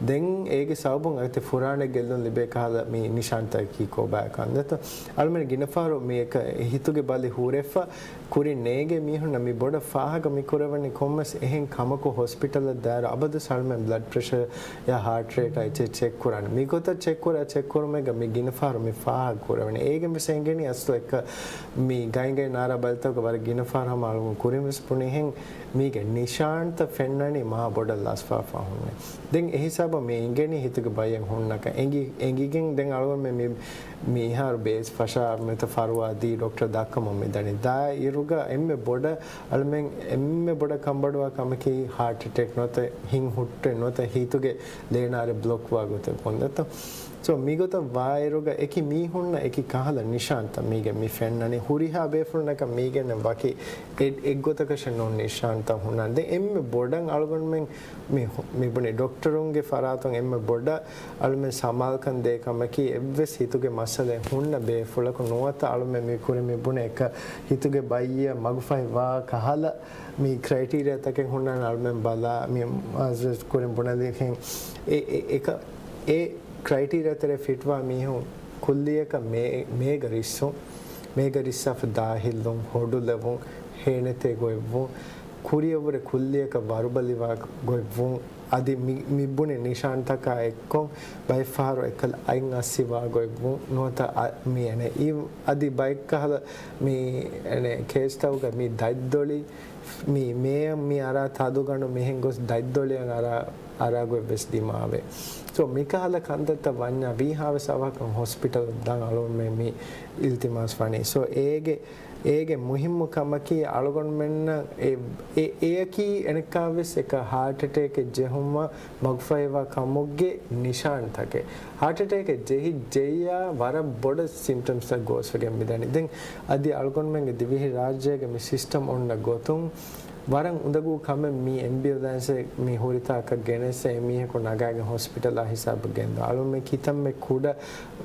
ދެން އޭގެ ސަބަބުން އަދި ފުރާނަ ގެއްލުން ލިބޭ ކަހަލަ މި ނިޝާންތަކަކީ ކޮބާ ކަން ދެތޯ. އަޅުމެން ގިނަ ފަހަރު މި އެކަ ހިތުގެ ބަލި ހުރެފަ ކުރިން ނޭގޭ މީހުންނަށް މި ބޮޑަށް ފާހަގަ މި ކުރެވެނީ ކޮންމެސް އެހެން ކަމަކު ހޮސްޕިޓަލަށް ދާއިރު އަބަދުސް އަޅުމެން ބްލަޑް ޕްރެޝަރ ޔާ ހާޓް ރޭޓް އައިޗެއް ޗެކް ކުރާނެ. މިގޮތަށް ޗެކް ކުރާ ޗެކް ކުރުމެއްގަ މި ގިނަ ފަހަރު މި ފާހަގަ ކުރެވެނީ. އޭގެން ވެސް އެނގެނީ އަސްލު އެކަ މި ގައިގައި ނާރާ ބަލިތަކުގަ ވަރަށް ގިނަ ފަހަރު ހަމަ އަޅުގަނޑު ކުރިން ވެސް ބުނިހެން މީގެ ނިޝާންތައް ފެންނަނީ މާ ބޮޑަށް ލަސްވާފާ ހުންނެ. ދެން އެހިސާބަށް މި އެނގެނީ ހިތުގެ ބައްޔެއް ހުންނަކަން. އެނގި-، އެނގިގެން ދެން އަޅުގަނޑުމެން މި މިހާރު ބޭސް ފަށާ މިތަ ފަރުވާ ދީ ޑޮކްޓަރ ދައްކަމުން މިދަނީ. ދާއިރުގަ އެންމެ ބޮޑަށް އަޅުމެން އެންމެ ބޮޑަށް ކަންބޮޑުވާ ކަމަކީ ހާޓް އެޓޭކް ނުވަތަ ހިތް ހުއްޓެއް ނުވަތަ ހިތުގެ ލޭނާރެ ބްލޮކް ވާ ގޮތެއް ބޮންދަތަ. ސޯ މިގޮތަށް ވާއިރުގަ އެކި މީހުންނަށް އެކި ކަހަލަ ނިޝާންތައް މީގެ މި ފެންނަނީ. ހުރިހާ ބޭފުޅުންނަކަށް މީގެން ވަކި އެ-، އެއްގޮތަކަށެއް ނޫން ނިޝާންތައް ހުންނަން. ދެން އެންމެ ބޮޑަށް އަޅުގަނޑުމެން މި ހު-، މި ބުނި ޑޮކްޓަރުންގެ ފަރާތުން އެންމެ ބޮޑަށް އަޅުމެން ސަމާލުކަން ދޭ ކަމަކީ، އެއްވެސް ހިތުގެ މައްސަލައެއް ހުންނަ ބޭފުޅަކު ނުވަތަ އަޅުމެން މި ކުރިން މި ބުނެ އެކަ ހިތުގެ ބައްޔަށް މަގުފަހި ވާ ކަހަލަ މި ކްރައިޓީރިއާތަކެއް ހުންނާނެ އަޅުމެން ބަލާ، މި މާޒްވެސް ކުރިން ބުނެލި ހެން އެ، އެ، އެކަ، އެ ކްރައިޓީރިއާ ތެރޭ ފިޓްވާ މީހުން ކުއްލިއަކަށް މޭ-، މޭގަ ރިއްސުން، މޭގަ ރިއްސާފަ ދާހިއްލުން، ހޮޑުލެވުން، ހޭނެތޭ ގޮތްވުން، ކުރިއަށްވުރެ ކުއްލިއަކަށް ވަރުބަލިވާ ގޮތްވުން، އަދި މި-، މި ބުނި ނިޝާންތަކާ އެއްކޮށް، ބައެއްފަހަރު އެކަލަ އަތް އައްސިވާ ގޮތްވުން، ނުވަތަ އަ-، މި އެނެ އި-، އަދި ބައެއްކަހަލަ މި އެނެ ކޭސްތަކުގަ މި ދަތްދޮޅި، މި މޭއަށް މި އަރާ ތަދުގަނޑު މިހެން ގޮސް ދަތްދޮޅިއަށް އަރާ، އަރާ ގޮތް ވެސް ދިމާވޭ. ސޯ މިކަހަލަ ކަންތައްތައް ވަންޏާ ވީހާވެސް އަވަހަކަށް ހޮސްޕިޓަލަށް ދާން އަޅުގަނޑުމެން މި އިލްތިމާސް ވަނީ. ސޯ އޭގެ އޭގެ މުހިއްމު ކަމަކީ، އަޅުގަނޑުމެންނަށް އެ، އެ، އެއަކީ އެނެއްކާވެސް އެކަ ހާޓް އެޓޭކެއް ޖެހުމަށް މަގުފަހިވާ ކަމުގެ ނިޝާންތަކެއް. ހާޓް އެޓޭކެއް ޖެހިއްޖެއްޔާ ވަރަށް ބޮޑަށް ސިމްޕްޓަމްސްތައް ގޯސްވެގެން މިދަނީ. ދެން އަދި އަޅުގަނޑުމެންގެ ދިވެހި ރާއްޖޭގެ މި ސިސްޓަމް އޮންނަ ގޮތުން ވަރަށް އުނދަގޫ ކަމެއް މި އެމްބިއުލާންސެއް މި ހުރިތާކަށް ގެނެސް އެ މީހަކު ނަގާގެން ހޮސްޕިޓަލާ ހިސާބަށް ގެންދާ. އަޅުމެން ކިތަންމެ ކުޑަ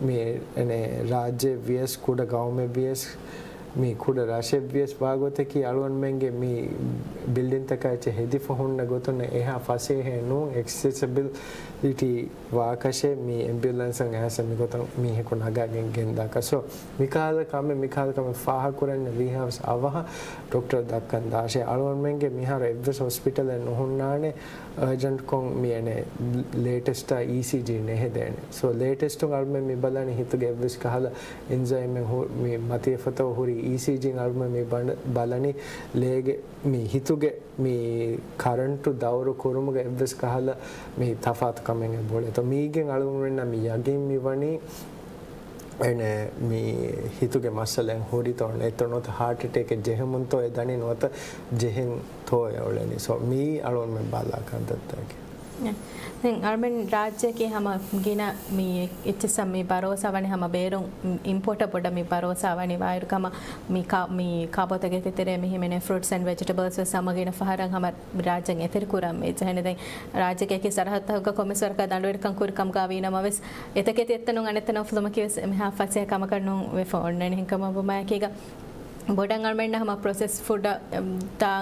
މި އެނެ ރާއްޖެ ވިޔަސް ކުޑަ ގައުމެއް ވިޔަސް މި ކުޑަ ރަށެއްވިޔަސް ވާގޮތަކީ އަޅުގަނޑުމެންގެ މި ބިލްޑިންތަކާ އެއްޗެއް ހެދިފަ ހުންނަ ގޮތުން އެހާ ފަސޭހައެއް ނޫން. އެކްސެސިބިލިޓީ ވާކަށެއް މި އެމްބިއުލަންސަށް އައިސް މިގޮތަށް މީހަކު ނަގާގެން ގެންދާކަށް. ސޯ، މިކަހަލަ ކަމެއް، މިކަހަލަ ކަމެއް ފާހަގަކުރަން ވީހާވެސް އަވަހަށް ޑޮކްޓަރ ދައްކަން ދާށޭ. އަޅުގަނޑުމެންގެ މިހާރު އެއްވެސް ހޮސްޕިޓަލެއް ނުހުންނާނެ އަރޖެންޓްކޮށް މި އެނެ ލޭޓެސްޓާ އީސީޖީ ނެހެދޭނެ. ސޯ، ލޭޓެސްޓުން އަޅުމެން މި ބަލަނީ ހިތުގެ އެއްވެސް ކަހަލަ އެންޒައިމެއް ހު-، މި މަތިވެފަތަވަ ހުރި އީސީޖީން އަޅުމެން މި ބަނޑ-، ބަލަނީ ލޭގެ މި ހިތުގެ މި ކަރަންޓު ދައުރު ކުރުމުގެ އެއްވެސް ކަހަލަ މި ތަފާތު ކަމެއް އެބައުޅޭތޯ. މީގެން އަޅުގަނޑުމެންނަށް މި ޔަގީން މި ވަނީ އެނެ މި ހިތުގެ މައްސަލައެއް ހުރިތޯ ނެތޯ ނުވަތަ ހާޓް އެޓޭކެއް ޖެހެމުންތޯ އެ ދަނީ ނުވަތަ ޖެހެންތޯ އެ އުޅެނީ. ސޯ، މީ އަޅުގަނޑުމެން ބަލާ ކަންތައްތަކެއް. ދެން އަޅުމެން ރާއްޖެއަކީ ހަމަ ގިނަ މި އެއްޗިއްސަށް މި ބަރޯސާ ވަނީ ހަމަ ބޭރުން އިމްޕޯޓަށް ބޮޑަށް މި ބަރޯސާ ވަނީ ވާއިރު ކަމަށް މި ކާ-، މި ކާބޯތަކެތި ތެރޭ މި ހިމެނޭ ފްރޫޓްސް އެންޑް ވެޖިޓަބަލްސް ވެސް ހަމަ ގިނަ ފަހަރަށް ހަމަ ރާއްޖެން އެތެރެ ކުރަން މި ޖެހެނީ. ދެން ރާއްޖޭގެ އެކި ސަރަހައްދުތަކުގަ ކޮންމެސް ވަރަކަށް ދަނޑުވެރިކަން ކުރި ކަމުގަ ވީނަމަވެސް، އެތަކެތި އެއްތަނުން އަނެއްތަނަށް އުފުލުމަކީވެސް އެމެހާ ފަސޭހަ ކަމަކަށް ނޫން ވެފަ އޮންނަނީ. ހެންކަމަށް ވުމާއެކީގަ، ބޮޑަށް އަޅުމެންނަށް ހަމަ ޕްރޮސެސް ފުޑަށް، އެ، ދާ،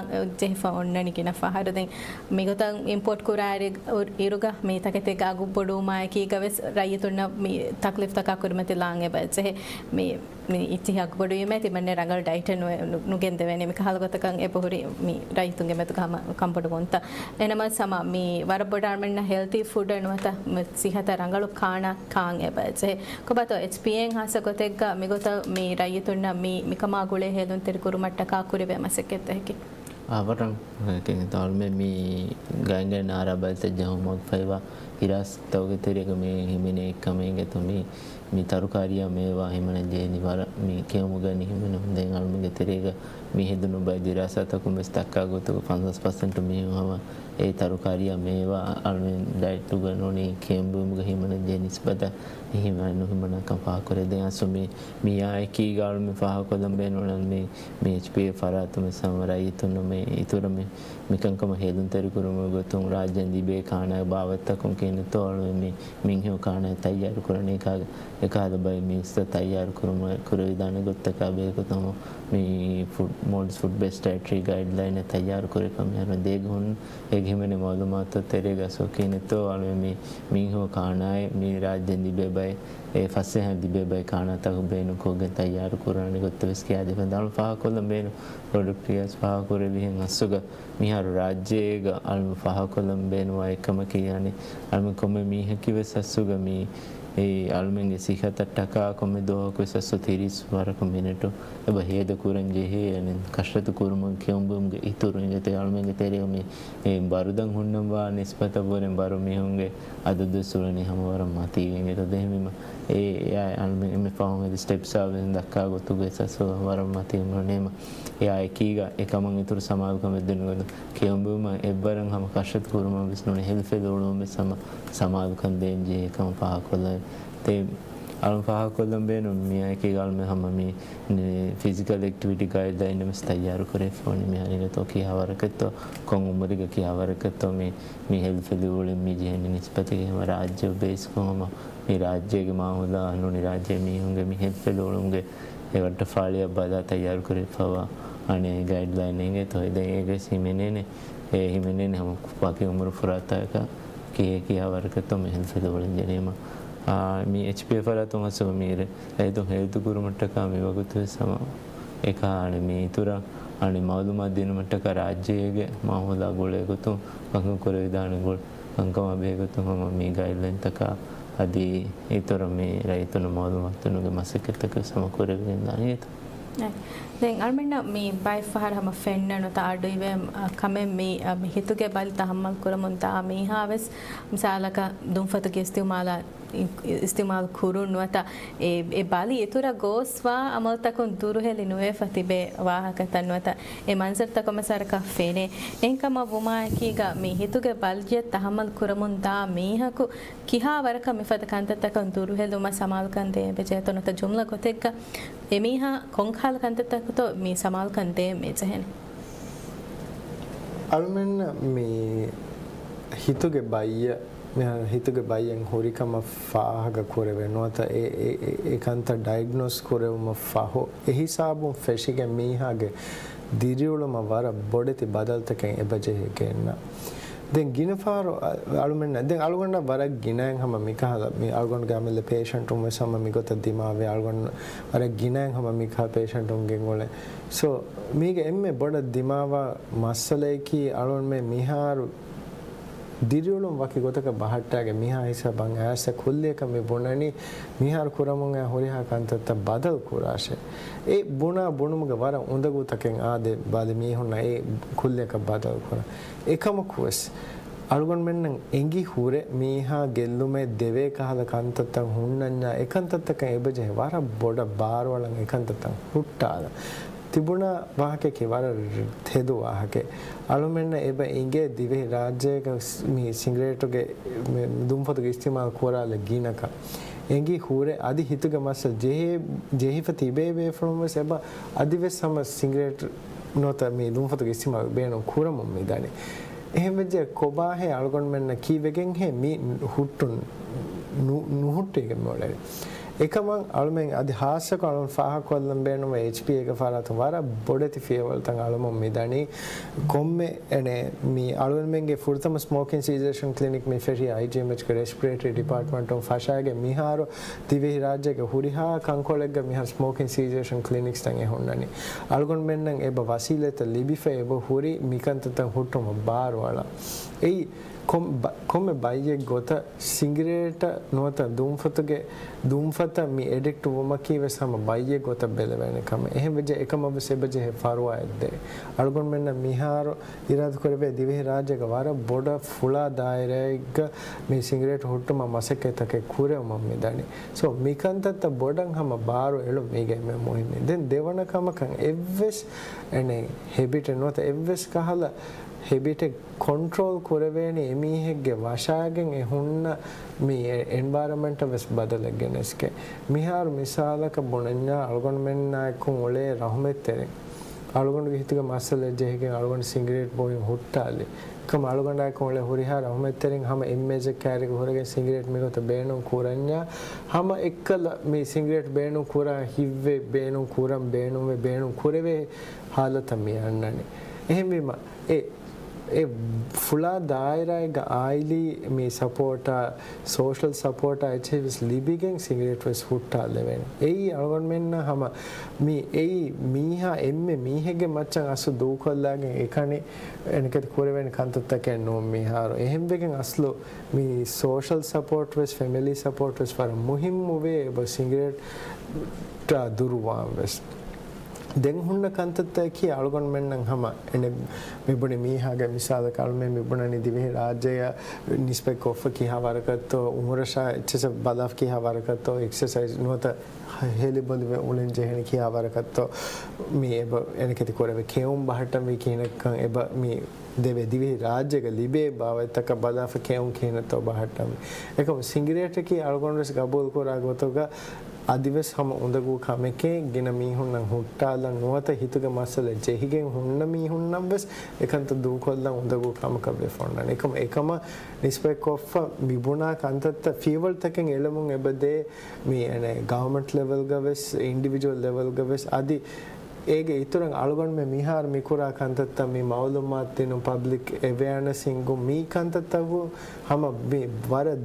ޖެހިފަ އޮންނަނީ ގިނަ ފަހަރު. ދެން މިގޮތަށް އިމްޕޯޓް ކުރާ އިރު-، އިރުގަ މި ތަކެތީގެ އަގު ބޮޑުވުމާއެކީގަ ވެސް ރައްޔިތުންނަށް މި ތަކްލީފްތަކާ ކުރިމަތި ލާން އެބަ ޖެހޭ. މި މި އިއްޗިހި އަގުބޮޑުވީމަ ތިމަންނެ ރަނގަޅު ޑައިޓެއް ނު-، ނު-، ނުގެންދެވޭނެ. މި ކަހަލަ ގޮތަކަށް އެބަހުރި މި ރައްޔިތުންގެ މެދުގަ ހަމަ ކަންބޮޑުވުންތައް. އެހެނަމަސް ހަމަ މި ވަރަށް ބޮޑަށް އަޅުމެންނަށް ހެލްތީ ފުޑް ނުވަތަ މި ސިހަތަށް ރަނގަޅު ކާނާ ކާން އެބަ ޖެހޭ. ކޮބާތޯ އެޗްޕީއޭން ހާއްސަ ގޮތެއްގަ މިގޮތަށް މި ރައްޔިތުންނަށް މި، މިކަމާ ގުޅޭ ހޭލުންތެރި ކުރުމަށްޓަކާ ކުރެވޭ މަސައްކަތްތަކަކީ؟ އާ، ވަރަށް ރަނގަޅު މި ގައިޑްލައިން އާރާ ބަލިތައް ޖެހުމަށް ފައިވާ ހިރާސްތަކުގެ ތެރޭގަ މި ހިމެނޭ އެއްކަމެއްގެ ތު މި މި ތަރުކާރިއާ މޭވާ ހިމަނަން ޖެހެނީ ވަރަށް މި ކެއުމުގަ ނިހިމެނު. ދެން އަޅުމެންގެ ތެރޭގަ މި ހެދުނު ބައެއް ދިރާސާތަކުން ވެސް ދައްކާ ގޮތުގަ ފަންސާސް ޕަސެންޓު މީހުން ހަމަ އެ ތަރުކާރިއާ މޭވާ އަޅުމެން ޑައެޓުގަ ނޫނީ ކެއުމުގަ ހިމަނަން ޖެހޭ ނިސްބަތަށް ހިމަ-، ނުހިމަނާކަން ފާހަގަކުރޭ. ދެން އަސްލު މި، މިއާއެކީގަ އަޅުމެން ފާހަގަކޮށްލަން ބޭނުން މި، މި އެޗްޕީއޭ ފަރާތުން ވެސް ހަމަ ރައްޔިތުންނަށް މި އިތުރަށް މި، މިކަންކަމަށް ހޭލުންތެރިކުރުމުގެ ގޮތުން ރާއްޖޭން ލިބޭ ކާނާގެ ބާވަތްތަކުން ކިހިނެއްތޯ އަޅުމެން މި މިންހެޔޮ ކާނާ ތައްޔާރު ކުރަނީ ކާގެ އެކަހަލަ ބައެއް މީސްތައް ތައްޔާރު ކުރުމަށް ކުރެވިދާނެ ގޮތްތަކާ ބެހޭގޮތުން މި ފުޑް، މޯލްޑިވްސް ފުޑް ބޭސްޑް ޑައެޓަރީ ގައިޑްލައިން ތައްޔާރު ކުރެވިފަ މިހާރު ދޭގެ ހުން އޭގެ ހިމެނޭ މައުލޫމާތު ތެރޭގަ ސޯކީނެއްތޯ އަޅުމެން މި މީހު ކާނާއެއް މި ރާއްޖެން ލިބޭ ބައެއް އެ ފަސޭހަ ލިބޭ ބައެއް ކާނާތަކު ބޭނުން ކޮށްގެން ތައްޔާރު ކުރާނެ ގޮތްތައް ވެސް ކިޔާދެފަ ދާން ފާހަގަކޮށްލަން ބޭނުން ޕްރޮޑަކްޓް ވެސް ފާހަގަކުރެވިހެން އަސްލުގަ މިހާރު ރާއްޖޭގަ އަޅުމެން ފާހަގަކޮށްލަން ބޭނުންވާ އެއްކަމަކީ، އަނެއް އަޅުމެން ކޮންމެ މީހަކީ ވެސް އަސްލުގަ މި އެ އަޅުމެންގެ ސިހަތަށް ޓަކާ ކޮންމެ ދުވަހަކު ވެސް އަސްލު ތިރީސް ވަރަކަށް މިނެޓު އެބަ ހޭދަ ކުރަން ޖެހޭ. އަނެއް ކަށަވަރު ކުރުމުގެ ކެއުންބުމުގެ އިތުރު އިނގޭތޯ އަޅުމެންގެ ތެރޭގަ މި އެ ބަރުދަން ހުންނަންވާ ނިސްބަތަށްވުރެ ބަރު މީހުންގެ އަދަދު ވެސް އުޅެނީ ހަމަ ވަރަށް މަތީގަ އިނގޭތޯ. ދެން ހަމަ އެ، އެ އަޅުމެން އެންމެ ފަހުން އެދި ސްޓެޕްސްއާ ވެސް ދައްކާ ގޮތުގައި ވެސް އަސްލު ވަރަށް މަތީ އުޅެނީމަ އެއާ އެކީގަ އެކަމަށް އިތުރު ސަމާލުކަމެއް ދިނުމަށް ކެއުންބުމަށް އެއްވަރަށް ހަމަ ކަށަވަރު ކުރުމަށް ވެސް ނޫނީ ހެލްތު ފެލު އުޅުމަށް ވެސް ހަމަ ސަމާލުކަން ދޭން ޖެހޭ ކަމަށް ފާހަގަކޮށްލަން. އަޅުން ފާހަގަކޮށްލަން ބޭނުން މިއާއެކީގަ އަޅުމެން ހަމަ މި ފިޒިކަލް އެކްޓިވިޓީ ގައިޑްލައިން ވެސް ތައްޔާރު ކުރެވިފަ ވަނީ މިހާރު އިނގޭތޯ ކިހާ ވަރަކަށްތޯ ކޮން އުމުރެއްގަ ކިހާ ވަރަކަށްތޯ މި، މި ހެލްތު ފެލު އުޅެން މި ޖެހެނީ ނިސްބަތަކީ ހަމަ ރާއްޖެ ބޭސްކޮށް ހަމަ މި ރާއްޖޭގެ މާހައުލާ ނޫނީ ރާއްޖޭ މީހުންގެ މި ހެލްތު ފެލު އުޅުމުގެ އެ ވައްޓަފާޅިއަށް ބަލާ ތައްޔާރު ކުރެވިފައިވާ އަނެއް ގައިޑްލައިން އިނގޭތޯ. އެ ދެން އޭގެ ވެސް ހިމެނޭނެ، އެ ހިމެނޭނެ ހަމަ ވަކި އުމުރު ފުރާތަކަށް ކިހޭ ކިހާ ވަރަކަށްތޯ މި ހެލްތު ފެލު އުޅެން ޖެހެނީމަ. އާ، މި އެޗްޕީއޭ ފަރާތުން އަސްލު މި ރައްޔިތުން ހެލްތު ކުރުމަށްޓަކާ މި ވަގުތު ވެސް ހަމަ އެކަހަލަ މި އިތުރަށް އަނެއް މައުލޫމާތު ދިނުމަށްޓަކާ ރާއްޖޭގެ މާހައުލާ ގުޅޭގޮތުން ކަންކަން ކުރެވިދާނެ ގޮތް ކަންކަމާ ބެހޭގޮތުން ހަމަ މި ގައިޑްލައިންތަކާ އަދި އިތުރަށް މި ރައްޔިތުންނަށް މައުލޫމާތު ދިނުމުގެ މަސައްކަތްތަކެއް ވެސް ހަމަ ކުރެވިގެންދާނެ އިނގޭތޯ. ދެން އަޅުމެންނަށް މި ބައެއް ފަހަރު ހަމަ ފެންނަން ނުވަތަ އަޑުއިވޭ، އަ، ކަމެއް މި، އަ، މި ހިތުގެ ބަލި ތަހައްމަލް ކުރަމުން ދާ މީހާ ވެސް މިސާލަކަށް ދުންފަތުގެ އިސްތިއުމާލާ އި-، އިސްތިއުމާލު ކުރުން ނުވަތަ އެ، އެ ބަލި އިތުރަށް ގޯސްވާ އަމަލުތަކުން ދުރުހެލި ނުވެފަ ތިބޭ ވާހަކަތައް ނުވަތަ އެ މަންޒަރުތައް ކޮންމެސް ވަރަކަށް ފެނޭ. އެހެންކަމަށް ވުމާއެކީގަ މި ހިތުގެ ބަލިއެއް ތަހައްމަލް ކުރަމުން ދާ މީހަކު ކިހާ ވަރަކަށް މިފަދަ ކަންތައްތަކުން ދުރުހެލުމަށް ސަމާލުކަން ދޭން ވެޖެހޭތޯ ނުވަތަ ޖުމްލަ ގޮތެއްގަ އެމީހާ ކޮންކަހަލަ ކަންތައްތަކުތޯ މި ސަމާލުކަން ދޭން މި ޖެހެނީ؟ އަޅުމެންނަށް މި ހިތުގެ ބައްޔަށް މިހާރު ހިތުގެ ބައްޔެއް ހުރިކަމަށް ފާހަގަ ކުރެވޭ ނުވަތަ އެ، އެ، އެ، އެ ކަންތައް ޑައިގްނޯސް ކުރެވުމަށް ފަހު، އެ ހިސާބުން ފެށިގެން މީހާގެ ދިރިއުޅުމަށް ވަރަށް ބޮޑެތި ބަދަލުތަކެއް އެބަޖެހިގެންނަ. ދެން ގިނަ ފަހަރު އަ-، އަޅުމެންނަށް، ދެން އަޅުގަނޑަށް ވަރަށް ގިނައިން ހަމަ މިކަހަލަ، މި އަޅުގަނޑުގެ އަމިއްލަ ޕޭޝަންޓުން ވެސް ހަމަ މިގޮތަށް ދިމާވޭ، އަޅުގަނޑު ވަރަށް ގިނައިން ހަމަ މިކަހަލަ ޕޭޝަންޓުން ގެންގުޅޭ. ސޯ، މީގެ އެންމެ ބޮޑަށް ދިމާވާ މައްސަލައަކީ އަޅުމެން މިހާރު ދިރިއުޅުން ވަކި ގޮތަކަށް ބަހައްޓާގެ މިހާ ހިސާބަށް އައިސް ކުއްލިއަކަށް މި ބުނަނީ މިހާރު ކުރަމުން އައި ހުރިހާ ކަންތައްތައް ބަދަލު ކުރާށޭ. އެ ބުނާ ބުނުމުގެ ވަރަށް އުނދަގޫތަކެއް އާދޭ ބަލި މީހުންނަށް އެ ކުއްލިއަކަށް ބަދަލު ކުރަން. އެކަމަކުވެސް އަޅުގަނޑުމެންނަށް އެނގި ހުރެ މީހާ ގެއްލުމެއް ދެވޭ ކަހަލަ ކަންތައްތައް ހުންނަންޏާ އެ ކަންތައްތަކަށް އެބަޖެހޭ ވަރަށް ބޮޑަށް ބާރުއަޅަން އެ ކަންތައްތައް ހުއްޓާލަން. ތިބުނާ ވާހަކައަކީ ވަރަށް ތެދު ވާހަކައެއް. އަޅުމެންނަށް އެބަ އިނގޭ ދިވެހި ރާއްޖޭގަ ސް-، މި ސިނގްރޭޓުގެ މި ދުންފަތުގެ އިސްތިމާލް ކުރާލެއް ގިނަކަން. އެނގި ހުރެ އަދި ހިތުގެ މައްސަލަ ޖެހޭ، ޖެހިފަ ތިބޭ ބޭފުޅުން ވެސް އެބަ އަދިވެސް ހަމަ ސިނގްރޭޓް ނުވަތަ މި ދުންފަތުގެ އިސްތިމާލް ބޭނުން ކުރަމުން މިދަނީ. އެހެންވެއްޖެ ކޮބާހޭ އަޅުގަނޑުމެންނަށް ކީއްވެގެންހޭ މި ހުއްޓުން ނު-، ނުހުއްޓިގެން މިއުޅެނީ؟ އެކަމަށް އަޅުމެން އަދި ހާއްސަކޮށް އަޅުން ފާހަގަކޮށްލަން ބޭނުންވޭ އެޗްޕީއޭގެ ފަރާތުން ވަރަށް ބޮޑެތި ފިޔަވަޅުތައް އަޅަމުން މިދަނީ. ކޮންމެ އެނެ މި އަޅުގަނޑުމެންގެ ފުރަތަމަ ސްމޯކިން ސީސޭޝަން ކްލިނިކް މި ފެށީ އައިޖީއެމްއެޗްގެ ރެސްޕިރޭޓަރީ ޑިޕާޓްމަންޓުން ފަށާގެން މިހާރު ދިވެހި ރާއްޖޭގެ ހުރިހާ ކަންކޮޅެއްގަ މިހާރު ސްމޯކިން ސީސޭޝަން ކްލިނިކްސްތައް އެ ހުންނަނީ. އަޅުގަނޑުމެންނަށް އެބަ ވަސީލަތްތައް ލިބިފަ އެބަ ހުރި މިކަންތައްތައް ހުއްޓުމަށް ބާރުއަޅާ. އެއީ ކޮން ބަ-، ކޮންމެ ބައްޔެއް ގޮތަށް ސިނގިރޭޓަށް ނުވަތަ ދުންފަތުގެ، ދުންފަތަށް މި އެޑިކްޓް ވުމަކީ ވެސް ހަމަ ބައްޔެއް ގޮތަށް ބެލެވޭނެ ކަމެއް. އެހެން ވެއްޖެ އެކަމަށް ވެސް އެބަޖެހޭ ފަރުވާއެއް ދޭ. އަޅުގަނޑުމެންނަށް މިހާރު އިރާދަކުރެވޭ ދިވެހިރާއްޖޭގެ ވަރަށް ބޮޑަށް ފުޅާ ދާއިރާއެއްގަ މި ސިނގިރޭޓް ހުއްޓުމަށް މަސައްކަތްތަކެއް ކުރެވުމަށް މިދަނީ. ސޯ، މިކަންތައްތައް ބޮޑަށް ހަމަ ބާރު އެޅުން މީގެ އެންމެ މުހިންމީ. ދެން ދެވަނަ ކަމަކަށް އެއްވެސް އެނެ ހެބިޓެއް ނުވަތަ އެއްވެސް ކަހަލަ ހެބިޓެއް ކޮންޓްރޯލް ކުރެވޭނީ އެމީހެއްގެ ވަށާގެން އެ ހުންނަ މި އެ-، އެންވަޔަރަމެންޓަށް ވެސް ބަދަލެއް ގެނެސްގެން. މިހާރު މިސާލަކަށް ބުނަންޏާ އަޅުގަނޑުމެންނާއެކު އުޅޭ ރަހުމަތްތެރިން އަޅުގަނޑުގެ ހިތުގެ މައްސަލަ ޖެހިގެން އަޅުގަނޑު ސިނގިރޭޓް ބޯއިން ހުއްޓާލި. ކަމަށް އަޅުގަނޑާއެކު އުޅޭ ހުރިހާ ރަހުމަތްތެރިން ހަމަ އެއްމޭޒެއް ކައިރިގަ ހުރެގެން ސިނގިރޭޓް މިގޮތަށް ބޭނުން ކުރަންޏާ ހަމަ އެއްކަލަ މި ސިނގިރޭޓް ބޭނުން ކުރާ ހިތްވެ ބޭނުން ކުރަން ބޭނުންވެ ބޭނުން ކުރެވޭ ހާލަތަށް މި އަންނަނީ. އެހެންވީމަ އެ އެ ފުޅާ ދާއިރާއެއްގަ އާއިލީ މި ސަޕޯޓާ، ސޯޝަލް ސަޕޯޓާ އެއްޗެހި ވެސް ލިބިގެން ސިނގިރޭޓް ވެސް ހުއްޓާލެވޭނެ. އެއީ އަޅުގަނޑުމެންނަށް ހަމަ މި އެއީ މީހާ އެންމެ މީހެއްގެ މައްޗަށް އަސްލު ދޫކޮށްލާގެން އެކަނި އެނެކެތި ކުރެވޭނެ ކަންތައްތަކެއް ނޫން މިހާރު. އެހެންވެގެން އަސްލު މި ސޯޝަލް ސަޕޯޓް ވެސް ފެމިލީ ސަޕޯޓް ވެސް ވަރަށް މުހިއްމުވޭ އެބަ ސިނގިރޭޓް އާ ދުރުވާން ވެސް. ދެން ހުންނަ ކަންތައްތަކީ އަޅުގަނޑުމެންނަށް ހަމަ އެނެ މިބުނި މީހާގެ މިސާލަކަށް އަޅުމެން މިބުނަނީ ދިވެހި ރާއްޖެއަށް ނިސްބަތްކޮށްފަ ކިހާ ވަރަކަށްތޯ އުމުރަށާ އެއްޗެއްސަށް ބަލާފަ ކިހާ ވަރަކަށްތޯ އެކްސަސައިޒް ނުވަތަ ހެލިބޮލިވެ އުޅެން ޖެހެނީ ކިހާ ވަރަކަށްތޯ މި އެބަ އެނެކެތި ކުރެވޭ ކެއުން ބަހައްޓަންވީ ކިހިނެއްކަން އެބަ މި ދެވޭ ދިވެހި ރާއްޖޭގަ ލިބޭ ބާވަތްތަކަށް ބަލާފަ ކެއުން ކިހިނެއްތޯ ބަހައްޓަން. އެކަމު ސިނގިރޭޓަކީ އަޅުގަނޑުވެސް ގަބޫލުކުރާ ގޮތުގަ އަދިވެސް ހަމަ އުނދަގޫ ކަމެކޭ ގިނަ މީހުންނަށް ހުއްޓާލަން ނުވަތަ ހިތުގެ މައްސަލަ ޖެހިގެން ހުންނަ މީހުންނަށްވެސް އެކަންތައް ދޫކޮށްލަން އުނދަގޫ ކަމަކަށް ވެފަ އޮންނާނެ. އެކަމު އެކަމަށް ނިސްބަތްކޮށްފަ މިބުނާ ކަންތައްތައް ފިޔަވަޅުތަކެއް އެޅެމުން އެބަދޭ މި އެނެ ގަވަމެންޓް ލެވެލްގަ ވެސް އިންޑިވިޖުއަލް ލެވެލްގަ ވެސް އަދި އޭގެ އިތުރަށް އަޅުގަނޑުމެން މިހާރު މިކުރާ ކަންތައްތައް މި މައުލޫމާތު ދިނުން، ޕަބްލިކް އެވެއާނެސް ހިންގުން، މި ކަންތައްތަކު ހަމަ މި ވަރަށް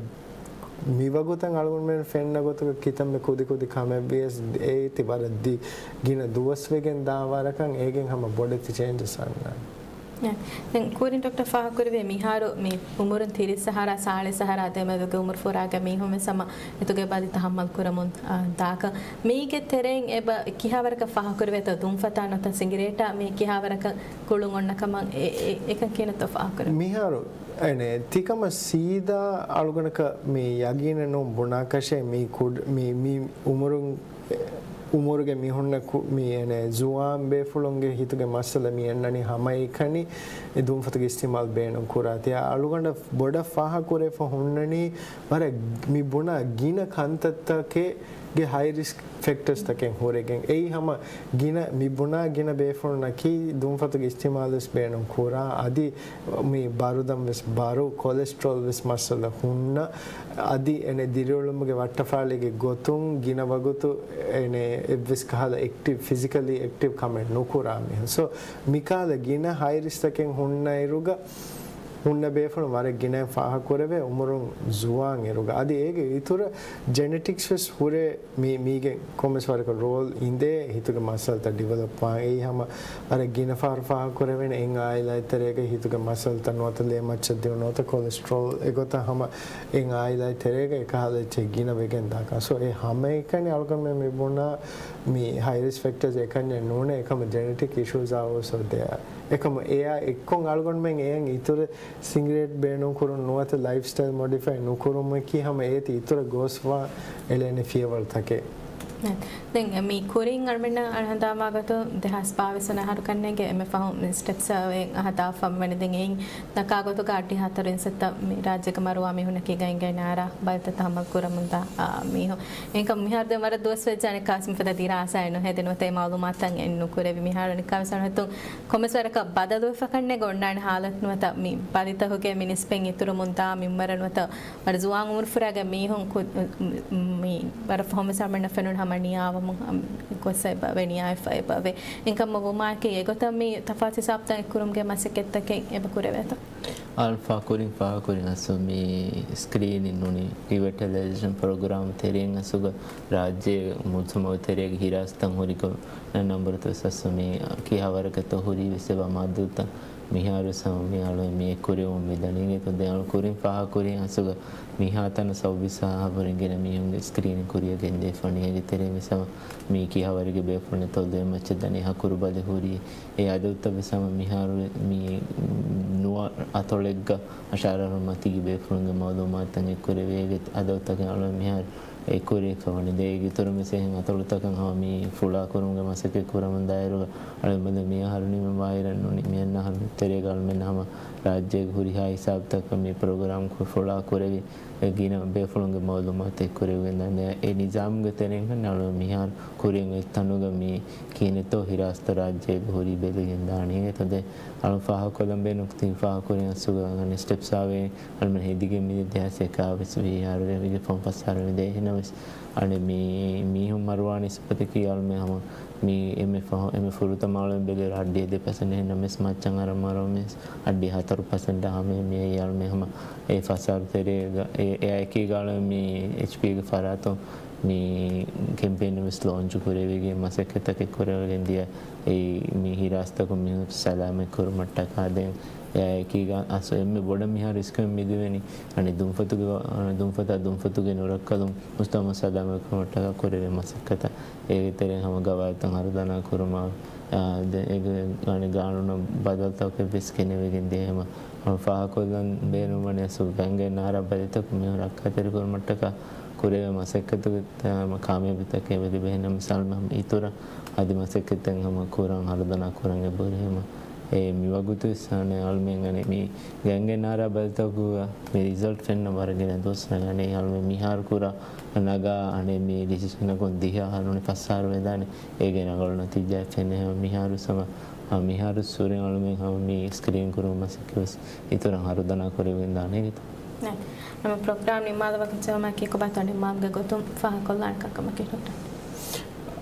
މިވަގުތަށް އަޅުގަނޑުމެން ފެންނަ ގޮތުގަ ކިތަންމެ ކުދިކުދި ކަމެއް ވިޔަސް އޭތި ވަރަށް ދި-، ގިނަ ދުވަސްވެގެން ދާ ވަރަކަށް އޭގެން ހަމަ ބޮޑެތި ޗޭންޖެސް އަންނާނެ. އެ، ދެން ކުރިން ޑޮކްޓަރ ފާހަގަކުރެވޭ މިހާރު މި އުމުރުން ތިރީސް އަހަރާ ސާޅީސް އަހަރާ ދެމެދުގެ އުމުރު ފުރާގެ މީހުން ވެސް ހަމަ ހިތުގެ ބަލި ތަހައްމަލް ކުރަމުން، އާ، ދާކަށް. މީގެ ތެރެއިން އެބަ ކިހާވަރަކަށް ފާހަގަކުރެވޭތޯ ދުންފަތާ ނުވަތަ ސިނގިރޭޓާ މި ކިހާވަރަކަށް ގުޅުން އޮންނަ ކަމަށް އެ، އެ، އެކަން ކިހިނެއްތޯ ފާހަގަކުރެވޭ؟ މިހާރު އެނެ ތިކަމަށް ސީދާ އަޅުގަނޑަކަށް މި ޔަގީނެއް ނޫން ބުނާކަށޭ މި ކުޑަ-، މި، މި އުމުރުން އުމުރުގެ މީހުންނަކު މި އެނެ ޒުވާން ބޭފުޅުންގެ ހިތުގެ މައްސަލަ މި އަންނަނީ ހަމައެކަނި ދުންފަތުގެ އިސްތިމާލް ބޭނުން ކުރާތީ. އަޅުގަނޑަށް ބޮޑަށް ފާހަގަކުރެފަ ހުންނަނީ ވަރަށް މި ބުނާ ގިނަ ކަންތައްތަކެއް ގެ ހައި ރިސްކް ފެކްޓަރސް ތަކެއް ހުރެގެން. އެއީ ހަމަ ގިނަ މި ބުނާ ގިނަ ބޭފުޅުންނަކީ ދުންފަތުގެ އިސްތިމާލުވެސް ބޭނުން ކުރާ. އަދި މި ބަރުދަން ވެސް ބަރު، ކޮލެސްޓްރޯލް ވެސް މައްސަލަ ހުންނަ. އަދި އެނެ ދިރިއުޅުމުގެ ވައްޓަފާޅީގެ ގޮތުން ގިނަ ވަގުތު އެނެ އެއްވެސް ކަހަލަ އެކްޓިވް، ފިޒިކަލީ އެކްޓިވް ކަމެއް ނުކުރާ މީހުން. ސޯ، މިކާލަ ގިނަ ހައި ރިސްކް ތަކެއް ހުންނައިރުގަ ހުންނަ ބޭފުޅުން ވަރަށް ގިނައިން ފާހަގަކުރެވޭ އުމުރުން ޒުވާން އިރުގަ. އަދި އޭގެ އިތުރަށް ޖެނެޓިކްސް ވެސް ހުރޭ މީ-، މީގެ ކޮންމެސް ވަރަކަށް ރޯލް އިނދޭ ހިތުގެ މައްސަލަތައް ޑިވެލޮޕް ވާން. އެއީ ހަމަ ވަރަށް ގިނަ ފަހަރު ފާހަގަކުރެވޭނެ އެއް އާއިލާއެއް ތެރޭގަ ހިތުގެ މައްސަލަތައް ނުވަތަ ލޭ މައްޗަށް ދިއުން ނުވަތަ ކޮލެސްޓްރޯލް އެގޮތަށް ހަމަ އެއް އާއިލާއެއް ތެރޭގަ އެކަހަލަ އެއްޗެއް ގިނަ ވެގެން ދާކަން. ސޯ އެ ހަމައެކަނި އަޅުގަނޑުމެން މި ބުނާ މި ހައި ރިސްކް ފެކްޓަރސް އެކަންޏެއް ނޫނޭ، އެކަމަ ޖެނެޓިކް އިޝޫސް އާ އޯސޯ ދެ އާ. އެކަމަ އެއާ އެއްކޮށް އަޅުގަނޑުމެން އެއަށް އިތުރު ސިނގްރޭޓް ބޭނުން ކުރުން ނުވަތަ ލައިފް ސްޓައިލް މޮޑިފައި ނުކުރުމަކީ ހަމަ އޭތި އިތުރަށް ގޯސްވާ އެޅޭނެ ފިޔަވަޅުތަކެއް. ދެން މި ކުރިން އަޅުމެންނަށް އަޅު ހަނދާންވާ ގޮތުން ދެހާސް ބާވީސް ވަނަ އަހަރު ކަންނޭނގެ އެންމެ ފަހުން މި ސްޓެޕްސް އަށް އޮތް ހަދާފަ ވަނީ. ދެން އެއިން ދައްކާ ގޮތުގަ އައްޑިހަ ހަތަރު އިންސައްތަ މި ރާއްޖޭގަ މަރުވާ މީހުންނަކީ ގައިންގައި ނާރާ ބަލިތައް ތަހައްމަލް ކުރަމުންދާ، އާ، މީހުން. އެކަމް މިހާރު ދެން ވަރަށް ދުވަސް ވެއްޖެ އަނެއްކާ ވެސް މިފަދަ ދިރާސާއެއް ނުހެދި ނުވަތަ އެ މައުލޫމާތުތައް އެއް ނުކުރެވި. މިހާރު އަނެއްކާ ވެސް އަޅުގަނޑު ހިތުން ކޮންމެސް ވަރަކަށް ބަދަލުވެފަ ކަންނޭނގެ އޮންނާނެ ހާލަތު ނުވަތަ މި ބަލިތަކުގެ މި ނިސްބަތް އިތުރުމުން ދާ މިންވަރަށް ނުވަތަ ވަރަށް ޒުވާން އުމުރުފުރާގެ މީހުން ކު-، މި ވަރަށް ފަހުން ވެސް އަޅުމެންނަށް ފެނުނު ހަމަ ނިޔާވަމުން ހަމަ ގޮސް އެބަ ވެ، ނިޔާވެފަ އެބަ ވޭ. އެކަމަށް ވުމާއެކީ އެގޮތަށް މި ތަފާތު ހިސާބުތައް އެއްކުރުމުގެ މަސައްކަތްތަކެއް އެބަ ކުރެވޭތޯ؟ އަޅު ފާހަގަކުރިން ފާހަގަކުރިން އަސްލު މި ސްކްރީނިން ނޫނީ ރިވިޓަލައިޒޭޝަން ޕްރޮގްރާމް ތެރެއިން އަސްލުގަ ރާއްޖޭގެ މުޖުތަމައު ތެރޭގެ ހިރާސްތައް ހުރިކޮށް ނަން ނަންބަރުތައް ވެސް އަސްލު މި ކިހާވަރަކަށްތޯ ހުރީ ވެސް އެބަ މާދޫތައް މިހާރު ވެސް ހަމަ މި އަޅު މި އެއްކުރެވުން މި ދަނީގެ ތު ދެ އަޅު ކުރިން ފާހަގަކުރިން އަސްލުގަ މިހާތަނަށް ސައުވީސް ހާހަށްވުރެ ގިނަ މީހުންގެ ސްކްރީނިން ކުރިއަށް ގެންދެވިފަ ވަނީ. އޭގެ ތެރެއިން ވެސް ހަމަ މީ ކިހާވަރެއްގެ ބޭފުޅުންނެއްތޯ ލޭ މައްޗަށް ދަނީ ހަކުރު ބަލި ހުރީ. އެ އަދަދުތައް ވެސް ހަމަ މިހާރު މި ނުވަ އަތޮޅެއްގަ އަށާރަ މަތީގެ ބޭފުޅުންގެ މައުލޫމާތުތައް އެއްކުރެވޭ. އޭގެ އަދަދުތަކެއް އަޅު މިހާރު އެއްކުރެވިފަ ވަނީ. ދެ އޭގެ އިތުރުން ވެސް އެހެން އަތޮޅުތަކަށް ހަމަ މި ފުޅާ ކުރުމުގެ މަސައްކަތް ކުރަމުން ދާއިރުގަ އަޅު މަދަ މި އަހަރު ނިމި ވާއިރަށް ނޫނީ މި އަންނަ އަހަރު ތެރޭގަ އަޅުމެން ހަމަ ރާއްޖޭގެ ހުރިހާ ހިސާބުތަކަށް މި ޕްރޮގްރާމް ކު-، ފުޅާ ކުރެވި އެ ގިނަ ބޭފުޅުންގެ މައުލޫމާތު އެއްކުރެވިގެން ދާނެ. އެ ނިޒާމުގެ ތެރެއިން އަޅު މިހާރު ކުރިން އޮތް ތަނުގަ މި ކިހިނެއްތޯ ހިރާސްތައް ރާއްޖޭގަ ހުރީ ބެލިގެން ދާނީ. އެތަ ދެ އަޅު ފާހަގަކޮށްލަން ބޭނުން ތި ފާހަގަކުރިން އަސްލުގަ އަނެ ސްޓެޕްސް އާވޭ. އަޅުމެން ހެދިގެން މި ދެހާސް އެކާވީސް ވީ އަހަރުގެ ފަހުން ފަސް އަހަރު މި ދޭ. އެހެނަސް އަނެ މި މީހުން މަރުވާ ނިސްބަތަކީ އަޅުމެން ހަމަ މި އެންމެ ފަހު، އެންމެ ފުރަތަމަ އަޅުމެން ބެލުވި އަށްޑިހަ ދެ ޕަސެންޓް އެހެން ނަމަވެސް މައްޗަށް އަރަން މަރުވަމެސް އަށްޑިހަ ހަތަރު ޕަސެންޓް ހަމަ މި އައީ އަޅުމެން ހަމަ އެ ފަސް އަހަރު ތެރޭގަ އެ، އެއާއެކީގަ އަޅުމެން މި އެޗްޕީގެ ފަރާތުން މި ކެމްޕޭން ވެސް ލޯންޗު ކުރެވިގެން މަސައްކަތްތަކެއް ކުރެވިގެން ދިޔަ. އެއީ މި ހިރާސްތަކުން މީހުން ސަލާމަތް ކުރުމަށްޓަކާ ދެން އެއާއެކީގަ އަސް އެންމެ ބޮޑަށް މިހާރު ރިސްކު މިދިވެނީ އަނެއް ދުންފަތުގެ، އަނެއް ދުންފަތާ ދުންފަތުގެ ނުރައްކަލުން މުޖުތަމައު ސަލާމަތްކުރުމަށްޓަކާ ކުރެވޭ މަސައްކަތަށް. އޭގެ ތެރެއިން ހަމަ ގަވާއިދުތައް ހަރުދަނާ ކުރުމާ، އާ، ދެ-، އޭގެ އަނެއް ގާނޫނު ބަދަލުތަކެއް ވެސް ގެނެވިގެން ދިޔަ. ހަމަ ފާހަގަކޮށްލަން ބޭނުންވަނީ އަސްލު ގަންގައި ނާރާ ބަލިތަކުން މީހުން ރައްކާތެރިކުރުމަށްޓަކާ ކުރެވޭ މަސައްކަތުގެ ކާމިޔާބީތަކެއް އެބަ ލިބޭ. އެހެންނަމަވެސް އަޅުމެން ހަމަ އިތުރަށް އަދި މަސައްކަތްތައް ހަމަ ކުރަން ހަރުދަނާ ކުރަން އެބަހުރި. ހަމަ އެ މިވަގުތު ވެސް އަނެއް އަޅުމެން އަނެއް މި ގަންގައި ނާރާ ބަލިތަކުގަ މި ރިޒަލްޓް ފެންނަ ވަރަށް ގިނަ ދުވަސް ނަގަނީ. އަޅުމެން މިހާރު ކުރާ ނަގާ އަނެއް މި ޑިސިޝަނަކުން ދިހަ އަހަރު ނޫނީ ފަސް އަހަރު ވެދާނެ. އޭގެ ރަނގަޅު ނަތީޖާއެއް ފެންނަ. ހަމަ މިހާރު ހަމަ، އާ، މިހާރު ސުރެން އަޅުމެން ހަމަ މި ސްކްރީން ކުރުމުގެ މަސައްކަތް ވެސް އިތުރަށް ހަރުދަނާ ކުރެވިގެން ދާނެ ގެތަ؟ ނަމަ ޕްރޮގްރާމް ނިންމާލުމަކަށް ޖަމާކީ ކޮބާތޯ ނިންމާލުމުގެ ގޮތުން ފާހަގަކޮށްލާނެ ކަންކަމަކީ ޑޮކްޓަރ.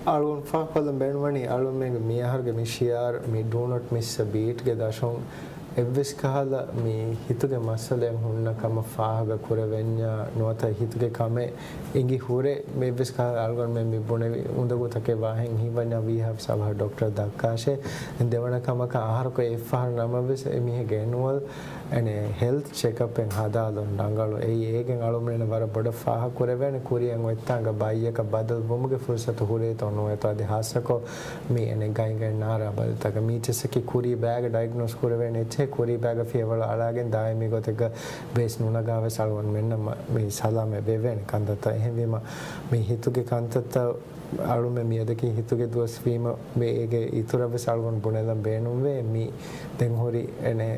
އަޅުގަނޑު ފާހަގަކޮށްލަން ބޭނުންވަނީ އަޅުމެންގެ މިއަހަރުގެ މި ޝިއާރު މި ޑޫ ނޮޓް މިސް އަ ބީޓްގެ ދަށުން އެއްވެސް ކަހަލަ މި ހިތުގެ މައްސަލައެއް ހުންނަ ކަމަށް ފާހަގަ ކުރެވެންޏާ ނުވަތަ ހިތުގެ ކަމެއް އެނގި ހުރެ މި އެއްވެސް ކަހަލަ އަޅުގަނޑުމެން މި ބުނެވި އުނދަގޫތަކެއް ވާހެން ހީވަންޏާ ވީހާވެސް އަވަހަށް ޑޮކްޓަރަށް ދައްކާށޭ. ދެވަނަ ކަމަކަށް އަހަރަކު އެއްފަހަރު ނަމަވެސް އެ މީހެއްގެ އެނުއަލް އެނެ ހެލްތް ޗެކަޕެއް ހަދާލުން ރަނގަޅު. އެއީ އޭގެން އަޅުމެންނަށް ވަރަށް ބޮޑަށް ފާހަގަ ކުރެވޭނެ ކުރިއަށް އޮތްތާނގަ ބައްޔަކަށް ބަދަލު ވުމުގެ ފުރުސަތު ހުރޭތޯ ނުވޭތޯ. އަދި ހާއްސަކޮށް މި އެނެ ގައިގައި ނާރާ ބަލިތަކަށް މީޗެއްސަކީ ކުރީ ބައިގަ ޑައިގްނޯސް ކުރެވޭނެ އެއްޗެއް. ކުރީ ބައިގަ ފިޔަވަޅު އަޅާގެން ދާއިމީ ގޮތެއްގަ ބޭސް ނުނަގާވެސް އަޅުގަނޑުމެންނަށް މަ-، މި ސަލާމަތް ވެވޭނެ ކަންތައްތައް. އެހެންވީމަ މި ހިތުގެ ކަންތައްތައް އަޅުމެން މިއަދަކީ ހިތުގެ ދުވަސް ވީމަ މި އޭގެ އިތުރަށް ވެސް އަޅުގަނޑު ބުނެލަން ބޭނުންވޭ. މި ދެން ހުރި އެނެ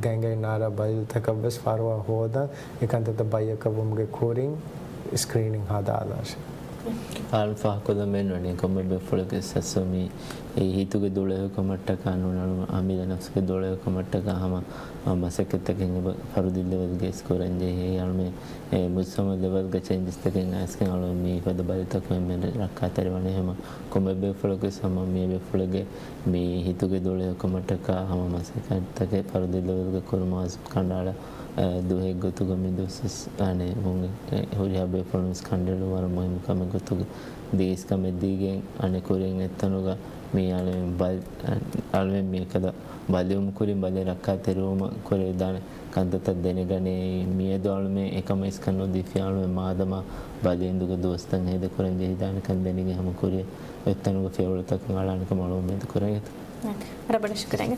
ގައިގައި ނާރާ ބަލިތަކަށް ވެސް ފަރުވާ ހޯދަން އެ ކަންތައްތައް ބައްޔަކަށް ވުމުގެ ކުރިން ސްކްރީނިން ހަދާލާށޭ. އާން ފާހަގަކޮށްލަން ބޭނުންވަނީ ކޮންމެ ބޭފުޅެއްގެ ސަސްވަމީ އެ ހިތުގެ ދުޅަހެޔޮކަމަށްޓަކާ ނޫން އަޅު އަމިއްލަ ނަފްސުގެ ދުޅަހެޔޮކަމަށްޓަކާ ހަމަ މަސައްކަތްތަކެއް އެބަ ފަރުދީ ލެވެލްގެ އިސްކުރަން ޖެހޭ. އަޅުމެން އެ މުޖްތަމަޢު ލެވެލްގެ ޗޭންޖަސްތަކެއް އައިސްގެން އަޅުމެން މިފަދަ ބަލިތަކުން އެންމެން ރައްކާތެރިވަނީ. ހަމަ ކޮންމެ ބޭފުޅަކުވެސް ހަމަ މި ބޭފުޅެއްގެ މި ހިތުގެ ދުޅަހެޔޮކަމަށްޓަކާ ހަމަ މަސައްކަތްތަކެއް ފަރުދީ ލެވެލްގެ ކުރުމަށް ކަނޑައަޅާ އަ، ދުވަހެއް ގޮތުގަ މި ދުވަސްވެސް އަނެއް ހުރިހާ ބޭފުޅުން ވެސް ކަނޑައެޅުން ވަރަށް މުހިއްމު ކަމެއް ގޮތުގަ ދީސް ކަމެއް ދީގެން އަނެއް ކުރިން އެއްތަނުގަ މި އަޅުމެން ބަލި-، އަ، އަޅުމެން މި ކަލަ ބަލިވުމު ކުރިން ބަލި ރައްކާތެރިވުމަށް ކުރެވިދާނެ ކަންތައްތައް ދެނެގަނޭ. މިއަދު އަޅުމެން އެކަމަށް އިސްކަން ނުދީފި އަޅުމެން މާދަމާ ބަލި އިނދުގެ ދުވަސްތައް ހޭދަކުރަން ޖެހިދާނެކަން ދެނެގެން ހަމަ ކުރިއަށް އެއްތަނުގަ ފިޔަވަޅުތަކަށް އަޅާނެކަމަށް އަޅުމެން އުއްމީދު ކުރަން. ވަރަށް ބޮޑަށް ޝުކުރިއްޔާ.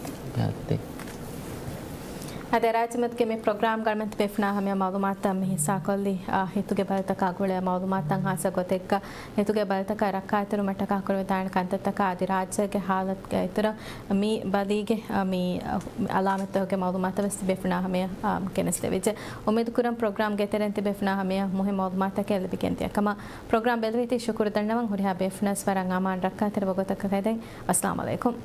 އަދި ރާއްޖެމެދުގެ މި ޕްރޮގްރާމްގަ އަޅުމެން ތިބޭފުޅުންނާ ހަމަޔަށް މަޢުލޫމާތުތައް މި ހިއްސާކޮށްލީ، އާ، ހިތުގެ ބަލިތަކާ ގުޅޭ މަޢުލޫމާތުތައް ހާއްސަ ގޮތެއްގަ ހިތުގެ ބަލިތަކާ ރައްކާތެރިވުމަށްޓަކާ ކުރެވިދާނެ ކަންތައްތަކާ އަދި ރާއްޖޭގެ ހާލަތުގެ އިތުރަށް މި ބަލީގެ، އާ، މި، އާ، އަލާމަތްތަކުގެ މަޢުލޫމާތަށް ވެސް ތިބޭފުޅުންނާ ހަމަޔަށް، އާ، ގެނެސްދެވިއްޖެ. އުއްމީދު ކުރަން ޕްރޮގްރާމްގެ ތެރެއިން ތިބޭފުޅުންނާ ހަމަޔަށް މުހިއްމު މަޢުލޫމާތުތަކެއް ލިބިގެންދިޔަ ކަމަށް. ޕްރޮގްރާމް ބެލުވީތީ ޝުކުރު ދަންނަވަން. ހުރިހާ ބޭފުޅުންނަށް ވަރަށް އަމާން ރައްކާތެރި ވަގުތަކަށް ހެދެން. އައްސަލާމު ޢަލައިކުމް.